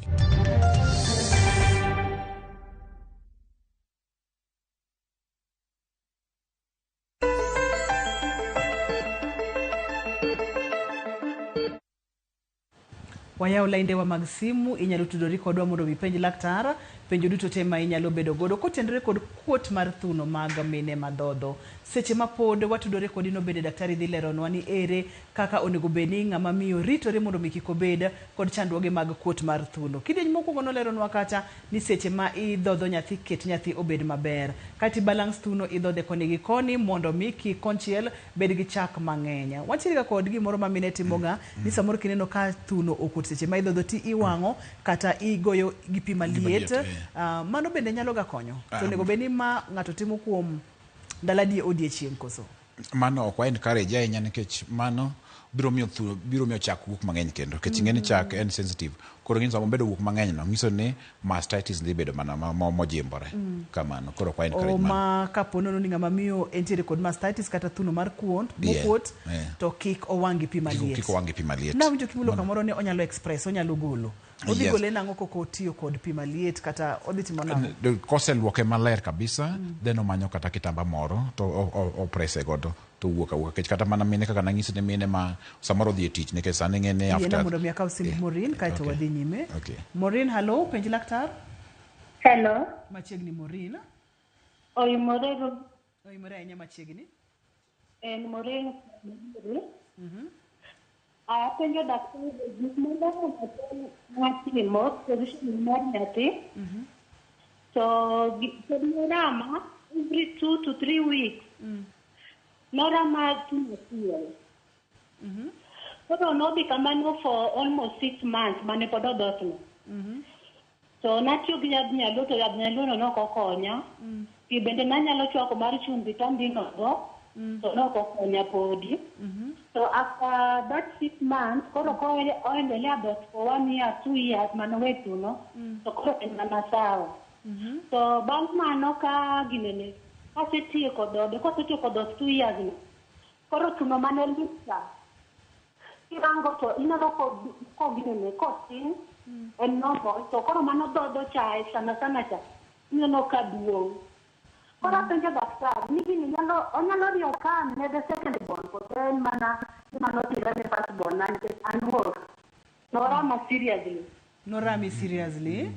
Wayawo laindewa mag simu, inyalo tudori kodwa mondo ipenj laktar penjo duto te ma inyalo bedo godo kotenore kod kuot mar thuno mag mine madhodho. Seche ma pod watudore kodi no bende daktari dhi leronwa ni ere kaka onego bed ni ng'ama miyo ritore mondo mi kik obed kod chandruoge mag kuot mar thuno. Kidieny mokwongo noleronwa kata ni seche ma idhodho nyathi, ket nyathi obed maber. Kati balance thuno idhodhe koni gi koni mondo mi kik konchiel bed gi chak mang'eny. Wantiere ga kod gimoro ma mine timoga ni samoro kineno ka thuno okuot seche ma idhodho ti iwang'o kata igoyo gi pi maliet. Mano bende nyalo ga konyo. To onego bed ni ma ng'ato timo kuom ndalo adi odiechieng' koso? Mano ok wa encourage ahinya nikech mano biro miyo chak wuok mang'eny kendo. Nikech ing'e ni chak en sensitive. Koro ing'e ni sama obedo wuok mang'eny no, nyiso ni mastitis dhi bedo mana mojimbore. Kamano. Koro ok wa encourage mano. Ma kapo nono ni ng'ama miyo entiere kod mastitis kata thuno mar kuot, mokuot, to kik owang' gi pi maliet. Kik owang' gi pi maliet. Nawinjo kimulo kamoro ni onyalo express, onyalo golo. Odhi gole nang'o kok otiyo kod pi maliet kata odhi timo nang'o? Koseluoke maler kabisa, then omanyo kata kitamba moro to oprese godo to wuok awuoka. Nikech kata mana mine kaka nang'isi ni mine ma samoro odhi e tich nikech sani ing'e ni after. Yiena mondo mi akaw simb Maureen kaeto wadhi nyime. Maureen, hello, penj laktar. Hello. Machiegni Maureen. Oimore. Oimore ahinya machiegni. En Maureen. Apenjo daktari gik malong'o matimo position mar nyathi. To norama every 2 to 3 weeks. Norama timo achiel. Koro nodhi kamano for almost 6 months mane pod odhothno. To natiyo gi yadh nyaluo to yadh nyaluo no nok okonya. Pi bende nanyalo chwako mar chumbi tandinogo. To nok okonya podi. So after that 6 months, koro oendelea dhoth for 1 year, 2 years manowe thuno, to koro en mana sawa. So bang' mano ka ginene, kasetieko dhodhe, kosetieko dhoth 2 years no, koro thuno mane lit cha, kirango to ineno koginene, kotin, en normal, to koro mano dhodho cha sana sana cha, ineno ka duong'. Koro apenjo daktari ni gini nyalo onyalo riyo ka ne the second born koso en mana gima notimre ne first born na nikech aluor. Norama seriously. Norami seriously.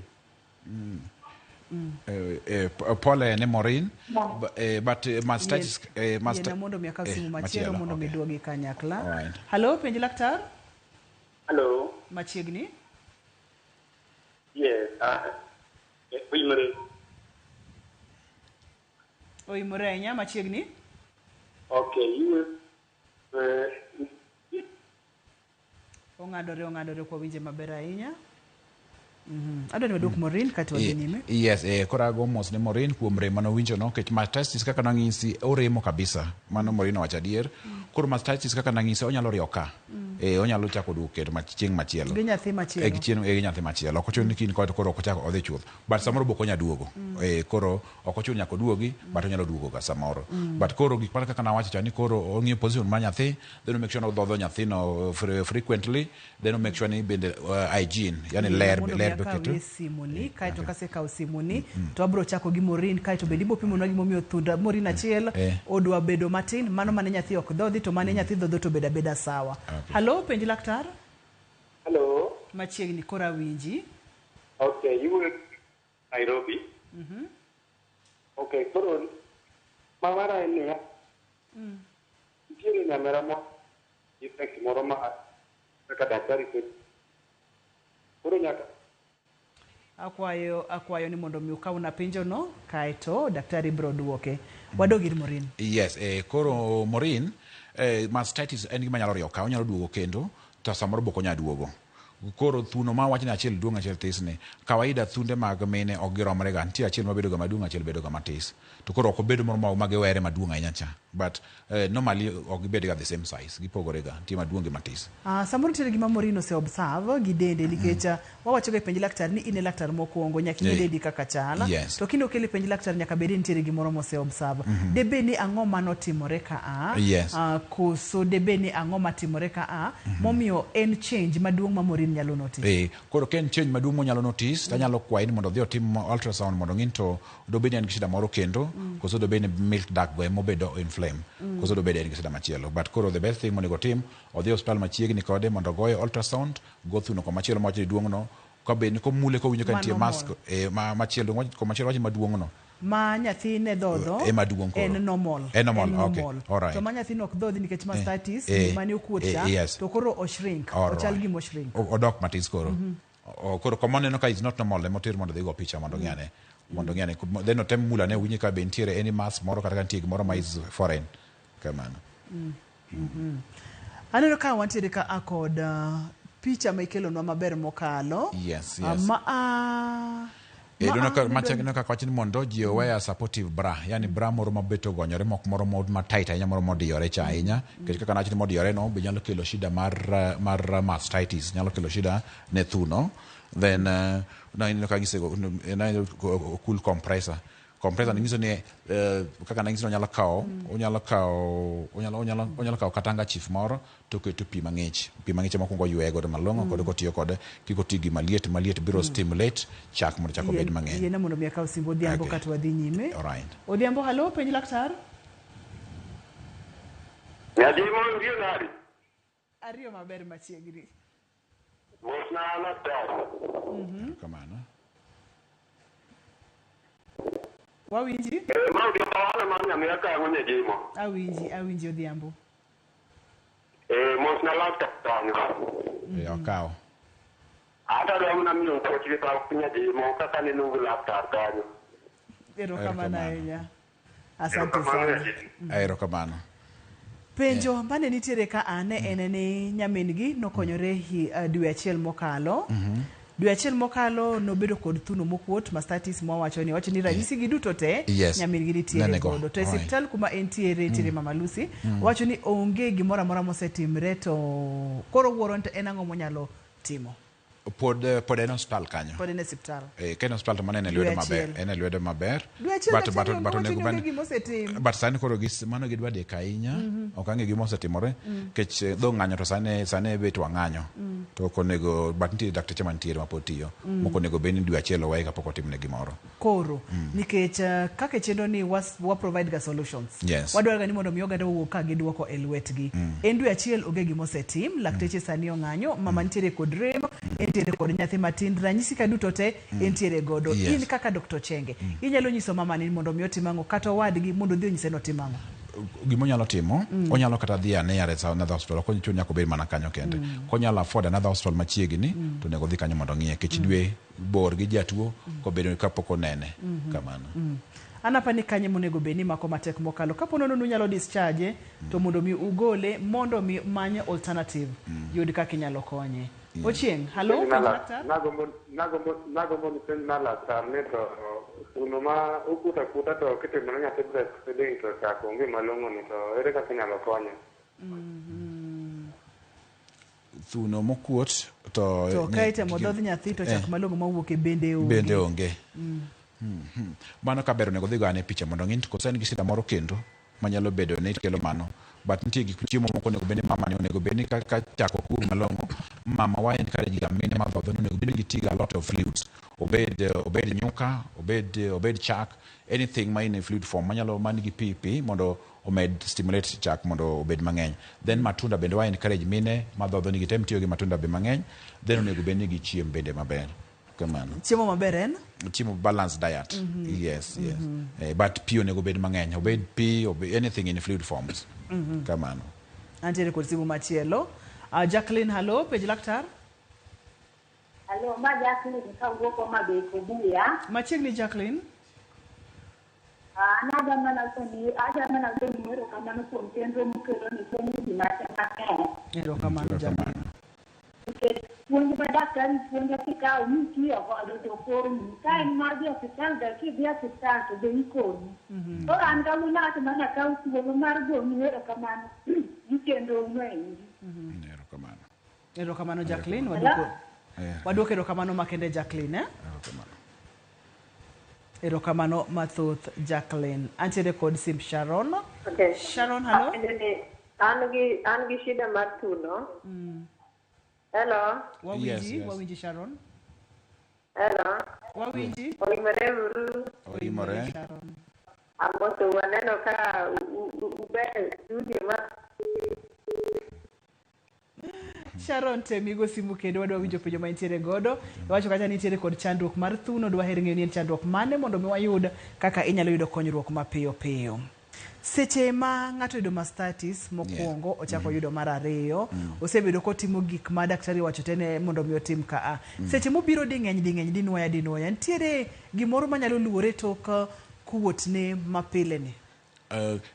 Pole ne Maureen, but mastitis yiena mondo mi akaw simu machielo mondo mi duogi kanyakla. Hello, penj laktar. Hello. Machiegni. Yes. Oimore. Oimore ahinya machiegni. Okay, you ong'adore kwa winje maber ahinya. Adwa ni waduok Maureen kaeto wadhi nyime. Yes, koro ago mos ne Maureen kuom rem manowinjo no, nikech mastitis kaka nang'isi oremo kabisa. Mano Maureen owacho adier. Koro mastitis kaka nang'isi onyalo riyo ka. Onyalo chako duogo kendo chieng' machielo. Gi nyathi machielo. Gi nyathi machielo. Ok ochuno ni kin kod koro ok ochak odhi chuth. But samoro be ok onyal duogo. Koro ok ochuno nyaka oduogi, but onyalo duogo ga samoro. But koro gik mana kaka nawacho cha ni koro ong'iyo position mar nyathi, then make sure ni odhodho nyathino frequently, then make sure ni bende hygiene, yani ler ler be keto. Simuni kaeto kasekawo simuni to abro chako gi Maureen kaeto bende ibo pimonwa gimomiyo thund Maureen achiel odwa bedo matin, mano mane nyathi ok dhodhi to mane nyathi dhodho to bedo abeda sawa. Hello, penj laktar. Hello. Machiegni koro awinji. Okay, you were Nairobi. Okay, koro mamara en niya. Nitiere nyamera mo effect moro ma kaka daktari koro nyaka Akwayo akwayo ni mondo mi ukawna penjono kaeto daktari biro duoke. Wadog ir Maureen. Yes, koro Maureen, mastitis en gima nyalo riyo ka, onyalo duogo kendo to samoro be ok onyal duogo. Koro thuno ma wach ni achiel duong' achiel this ni, kawaida thunde mag mine ok giromre ga, nitie achiel mabedo ga maduong' achiel bedo ga matis. To koro ok obedo moro ma giwere maduong' ahinya cha. But normally ok gibed ga the same size, gipogore ga, nitie maduong' gi matis. Samoro nitiere gima Maureen ose observe gi dende nikech wawacho ga e penj laktar ni in e laktar mokwongo nyaka ing'e dendi kaka chal. To kinde okel e penj laktar nyaka bed ni nitiere gimoro mose observe. Debed ni ang'o manotimore ka a? Koso debed ni ang'o matimore ka a? Momiyo en change maduong' ma Maureen nyalo notice. Koro ka en change maduong' monyalo notice, tanyalo kwaye ni mondo odhi otim ultrasound mondo ong'i ni to dobed ni en gi shida moro kendo, koso dobed ni milk duct go ema obedo inflame, koso dobed en gi shida machielo. But koro the best thing monego otim, odhi e osiptal machiegni kode mondo ogoye ultrasound, go thuno komachielo mawacho ni duong' no, kabed ni komule kowinjo ka nitie mass ma machielo komachielo wacho maduong' no. Ma nyathi ne dhodho ema duong' koro. En normal. En normal, okay. All right. To ma nyathi no ok dhodhi nikech mastitis, mane okuot cha, to koro o shrink, ochal gima o shrink. Odok matis koro. Koro koma oneno ka is not normal, ema oter mondo odhi go picha mondo ong'i ane. Mondo ong'i ane. Then otem mulo ane owinj ka be nitiere any mass moro kata ka nitie gimoro ma is foreign. Kamano. Aneno ka wantiere ka a kod picha ma ikelonwa maber mokalo. Yes. Ma a Ineno ka macha kaka wach ni mondo ji owear supportive bra, yani bra moro mabet ogonyore, mok moro ma tight ahinya, moro modiyore cha ahinya. Nikech kaka nawach ni modiyore no be nyalo kelo shida mar mastitis, nyalo kelo shida ne thuno. Then ineno ka gisego cool compressor. Compressor ni nyiso ni kaka nanyiso ni onyalo kawo, onyalo kawo, onyalo, onyalo, onyalo kawo kata handkerchief moro to oketo pi mang'ich. Pi mang'ich ema okuongo oyueye godo malong'o, kod kotiyo kode, kik oti gi maliet, maliet biro stimulate chak mondo chak obed mang'eny. Yiena mondo mi akaw simb Odhiambo kato wadhi nyime. All right. Odhiambo, hello, penj laktar. Nyadimo ndiyo nadi? Ariyo maber machiegni. Mosna laktar. Kamano. Wawinji? Ma Odhiambo wala mar Nyamira kang'o Nyajimo. Awinji, awinji Odhiambo. Mosna laktar kanyo. Okawo. Ata dwa mana miyo puoch gi pak Nyajimo kaka neno gi laktar kanyo. Erokamano ahinya. Asante sana. Erokamano. Penjo mane nitiere ka a ne en ni nyamin gi nokonyore hi dwe achiel mokalo. Dwe achiel mokalo nobedo kod thuno mokuot, mastitis mwawacho ni wacho ni ranyisi gi duto te nyamin gi nitiere godo. To e osiptal kuma entiere nitiere Mama Lucy, wacho ni onge gimoro amora mosetimre to koro wuoro ni en ang'o monyalo timo. Pod en osiptal kanyo. Pod en e osiptal. Ka en osiptal to mano en e lwedo maber. En e lwedo maber. Dwe achiel daktari onge wacho ni onge gima osetim. But sani koro mano gidwa dek ahinya. Ok ang'e gima osetimore. Nikech dho ng'anyo to sani bet wang'anyo. To ok onego, but nitie dakteche mantiere mapod tiyo. Mok onego bed ni dwe achiel oweye kapok otimne gimoro. Koro, nikech kaka e chenro ni wa provide ga solutions. Wadwaro ga ni mondo mi oganda owuog ka giduoko e lwetgi. En dwe achiel onge gima osetim, lakteche sani ong'anyo, mama nitiere kod rem, entiere kod nyathi matin, ranyisi ka duto te entiere godo. In kaka Dr. Chenge, inyalo nyiso mama ni mondo mi otim ang'o kata owadgi mondo odhi onyise ni otim ang'o? Gima onyalo timo, onyalo kata dhi ane yare sa another hospital, ok ochuno nyaka obed mana kanyo kende. Konyalo afford another hospital machiegni, to onego odhi kanyo mondo ong'iye, nikech dwe bor gi jatuo kobedo kapok onene. Kamano. An apa ni kanye monego bed ni mako matek mokalo. Kapo nono nunyalo discharge, to mondo mi ugole, mondo mi manye alternative, yud kaka inyalo konye. Ochieng, hello, penj laktar? Nagombo ni penj mar laktar ni to thuno ma okuot akuota to kitimo ne nyathi breastfeeding to chak onge malong'o ni to ere kaka inyalo konye? Thuno mokuot to To ka itemo dhodh nyathi to chak malong'o mawuok e bende onge. Bende onge. Mano kaber onego odhi go ane picha mondo ong'i ni koso en gi shida moro kendo manyalo bedo ni kelo mano. But nitie gik chiemo moko onego bed ni mama ni onego bed ni ka chak ok wuog malong'o, mama wa encourage ga mine madhodho ni onego bed ni giti ga a lot of fluids. Obed nyuka, obed chak, anything ma in fluid form manyalo man gi pi pi mondo omed stimulate chak mondo obed mang'eny. Then matunda bende wa encourage mine madhodho ni gitem tiyo gi matunda be mang'eny, then onego bed ni gichiem bende maber. Kamano. Chiemo maber en? Chiemo balanced diet. Yes, yes. But pi onego bed mang'eny. Obed pi, obed anything in fluid forms. Kamano. Antiere kod simu machielo. Jacqueline, hello, penj laktar. Alo, ma Jacqueline kawuok Homa Bay Kobuya. Machiegni Jacqueline. An adwa mana goni adwa mana goni erokamano kuom chenro mukelo ni puonjo ji matek. Erokamano Jacqueline. Nikech puonj ma daktari puonjo kikawo mitiyo godo to konyi. Ka en mar dhi osiptal ber kidhi osiptal to be ikonyi. Koro an kawuono awacho mana akaw thuolo mar goni erokamano gi chenro no endi. Erokamano. Erokamano Jacqueline. Hello? Waduoko waduoko erokamano makende Jacqueline, eh? Erokamano. Erokamano mathoth Jacqueline. Antiere kod simb Sharon. Okay. Sharon, hello. Apenjo ni an gi an gi shida mar thuno. Hello. Wawinji, Yes, yes. wawinji Sharon. Hello. Wawinji. Oimore uru. Oimore. Sharon. Amoso waneno ka uber e studio ma Sharon temigo simu kendo wadwa winjo penjo ma intiere godo. Iwacho kacha ni intiere kod chandruok mar thuno, dwaher ng'eyo ni en chandruok mane mondo mi wayud kaka inyalo yudo konyruok mapiyo piyo. Seche ma ng'ato oyudo mastitis mokwongo, ochako yudo mar ariyo, osebedo kotimo gik ma daktari owacho te ne mondo mi otim ka a. Seche mobiro ding'eny ding'eny dinuoya dinuoya, nitiere gimoro manyalo luore tok kuotne mapile ni?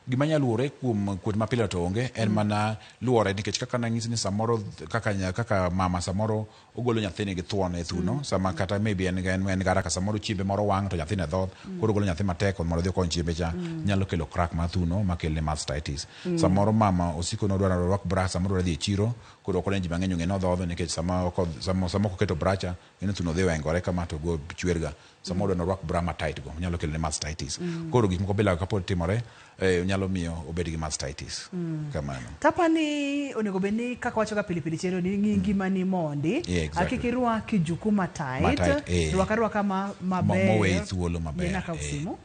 Gima nyalo luwore kuom kuot mapile to onge en mana luwore nikech kaka nanyisi ni samoro kaka, kaka mama samoro ogolo nyathine gi thuon e thuno sama kata maybe en, en, en garaka samoro chiembe moro wang' to nyathine dhoth koro ogolo nyathi matek mondo odhi okony chiembe cha nyalo kelo crack mar thuno makelne mastitis. Samoro mama osiko nodwaro orwak bra samoro odwa dhi e chiro koro ok one ji mang'eny ong'e ni odhodho nikech sama oko, sama, sama ok oketo bra cha ng'e thuno dhi wengore kama to go chwer ga. Samoro odwa norwak bra ma tight go nyalo kelone mastitis. Koro gik moko bila kapod timore nyalo miyo obed gi mastitis. Kamano. Tapa ni onego bed ni kaka wacho ga pile pile chenro ni ng'i ngimani mondi. Yeah, exactly. Kik irwak kijuku ma tight. Ma tight, eh. Rwak arwaka ma maber. Moweyi thuolo maber. Yie akaw simu.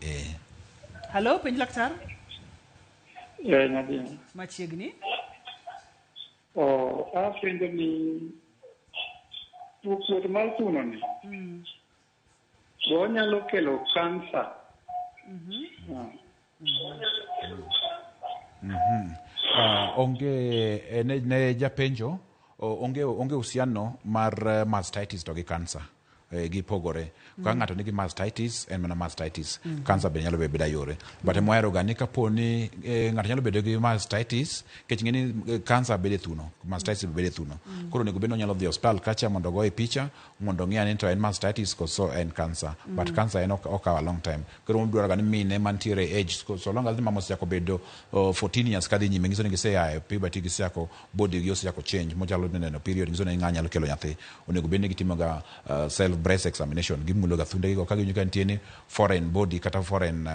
Hello, penj laktar. Eh, Nadine. Machiegni. Oh, apenjo ni tuo kuot mar thuno ni be onyalo kelo kansa? Ah. Onge ne japenjo onge onge uhusiano mar mastitis to gi kansa. Gipogore. Ka ng'ato nigi mastitis en mana mastitis. Kansa be nyalo bedo beda yore. But mwahero ga ni kapo ni ng'ato nyalo bedo gi mastitis nikech ing'e ni kansa bedo e thuno, mastitis be bedo e thuno. Koro onego bed ni onyalo dhi e osiptal kacha mondo ogoye picha mondo ong'e ni to en mastitis koso en kansa. But kansa en okawo a long time. Koro wadwaro ga ni mine mantiere e age so long as ni mama osechako bedo 14 years kadhi nyime nyiso ni gisea e puberty gisechako body gi osechako change mochalo neno period nyiso ni ng'a nyalo kelo nyathi. Onego bed ni gitimo ga self breast examination gimulo ga thundegi go ka giwinjo ka nitie ni foreign body kata foreign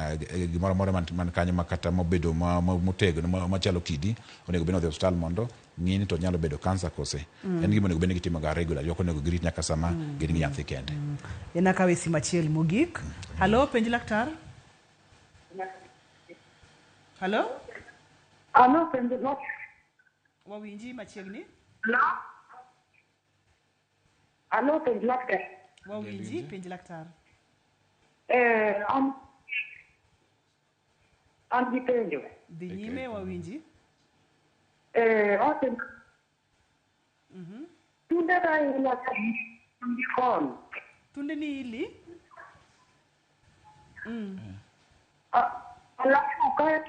gimoro amora man kanyo ma kata mobedo motegno machalo kidi onego bed ni odhi e osiptal mondo ng'i ni to nyalo bedo kansa kose. En gima onego bed ni gitimo ga regularly ok onego girit nyaka sama gin gi nyathi kende. En akawe simu achiel mogik. Hello, penj laktar. Hello? Alo, penj no. Wawinji machiegni. Hello? Alo, penj laktar. Wawinji, penj laktar. Eh, an gi penjo. Dhi nyime wawinji. Eh, ote Tunde na ila ka gi kon. Tunde ni ili? Alafu kae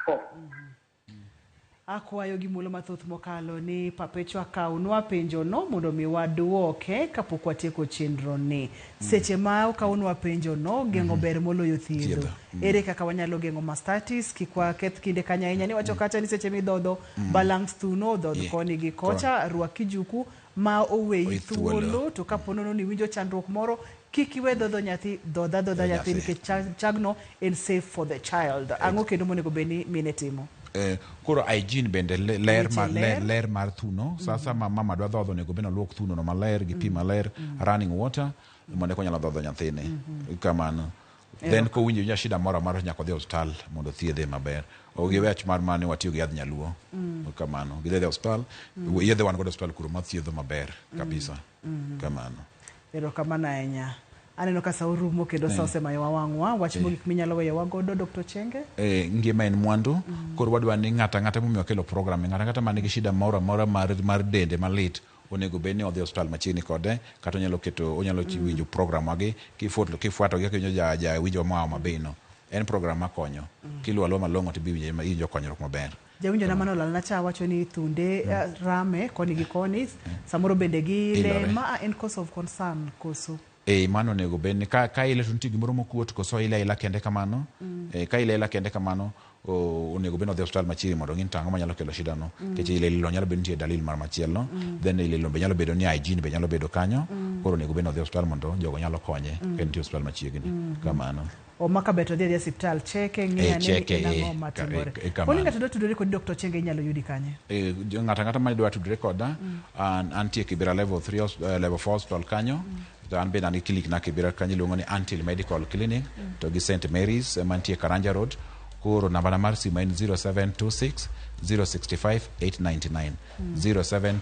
to Akwayo gi muolo mathoth mokalo ni Perpetua kawnwa penjo no mondo mi waduoke kapok watieko chenro ni. Seche ma okawnwa penjo no, geng'o ber moloyo thiedho. Thiedho. Ere kaka wanyalo geng'o mastitis kik waketh kinde kanyo ahinya ni wacho kacha ni seche midhodho balance thuno dhodh koni gi kocha rwak kijuku ma oweyi Oweyi thuolo. thuolo to kapo nono ni iwinjo chandruok moro kik iwe dhodho nyathi dhodha dhodha nyathi nikech chagno en safe for the child. Ang'o kendo monego bed ni mine timo? Koro hygiene bende ler Weche mar, ler. ler mar thuno sasa ma mama dwa dhodho onego bed ni oluok thuno no maler gi pi maler running water mondo eka onyalo dhodho nyathine kamano. Then kowinjo winja shida moro amora to nyaka odhi e osiptal mondo thiedhe maber. Ok gi wach mar mane watiyo gi yadh nyaluo kamano gidhi e osiptal yedhe wan godo e osiptal kuro mathiedho maber kabisa kamano. Erokamano ahinya. Aneno ka sa orumo kendo sa osemayowa wang'wa. Wach mogik minyalo weyowa godo, Dr. Chenge? Ngima en mwandu. Koro wadwa ni ng'ato ang'ata momiyo wakelo program ni, ng'ato ang'ata man gi shida moro amora mar dende malit onego bed ni odhi e osiptal machiegni kode kata onyalo keto onyalo winjo program wagi kifuato gi kaka iwinjo jawinjo moa Homa Bay no. En program makonyo. Kiluwo aluwa malong'o to ibiro winjo konyruok maber. Jawinjo na mane olalna cha wacho ni thunde rame koni gi koni, samoro bende giile. Ilore. Ma en cause of concern koso? Mano onego bed ni ka ile to nitie gimoro mokuot koso ile aila kende kamano. Ka ile aila kende kamano onego bed ni odhi e osiptal machiegni mondo ong'i ni to ang'o manyalo kelo shida no. Nikech ile ilo nyalo bedo ni nitie dalili mar machielo. Then ile ilo be nyalo bedo ni hygiene be nyalo bedo kanyo. Koro onego bed ni odhi e osiptal mondo jogo nyalo konye ka nitie osiptal machiegni. Kamano. O maka ber to dhi adhiya osiptal cheke ng'i ane ni cheke, en ang'o matimore. Kamano. Poni ng'ato dwa tudore kod Dr. Chenge inyalo yudi kanye? Ng'ato ang'ata ma dwa tudre koda, antie Kibera level 3 level 4 hospital kanyo. To an bende an gi clinic na Kibera kanyo iluongo ni Antil Medical Clinic to gi St Mary's mantie Karanja Road. Koro namba na mar simu en 0726 065 899. 07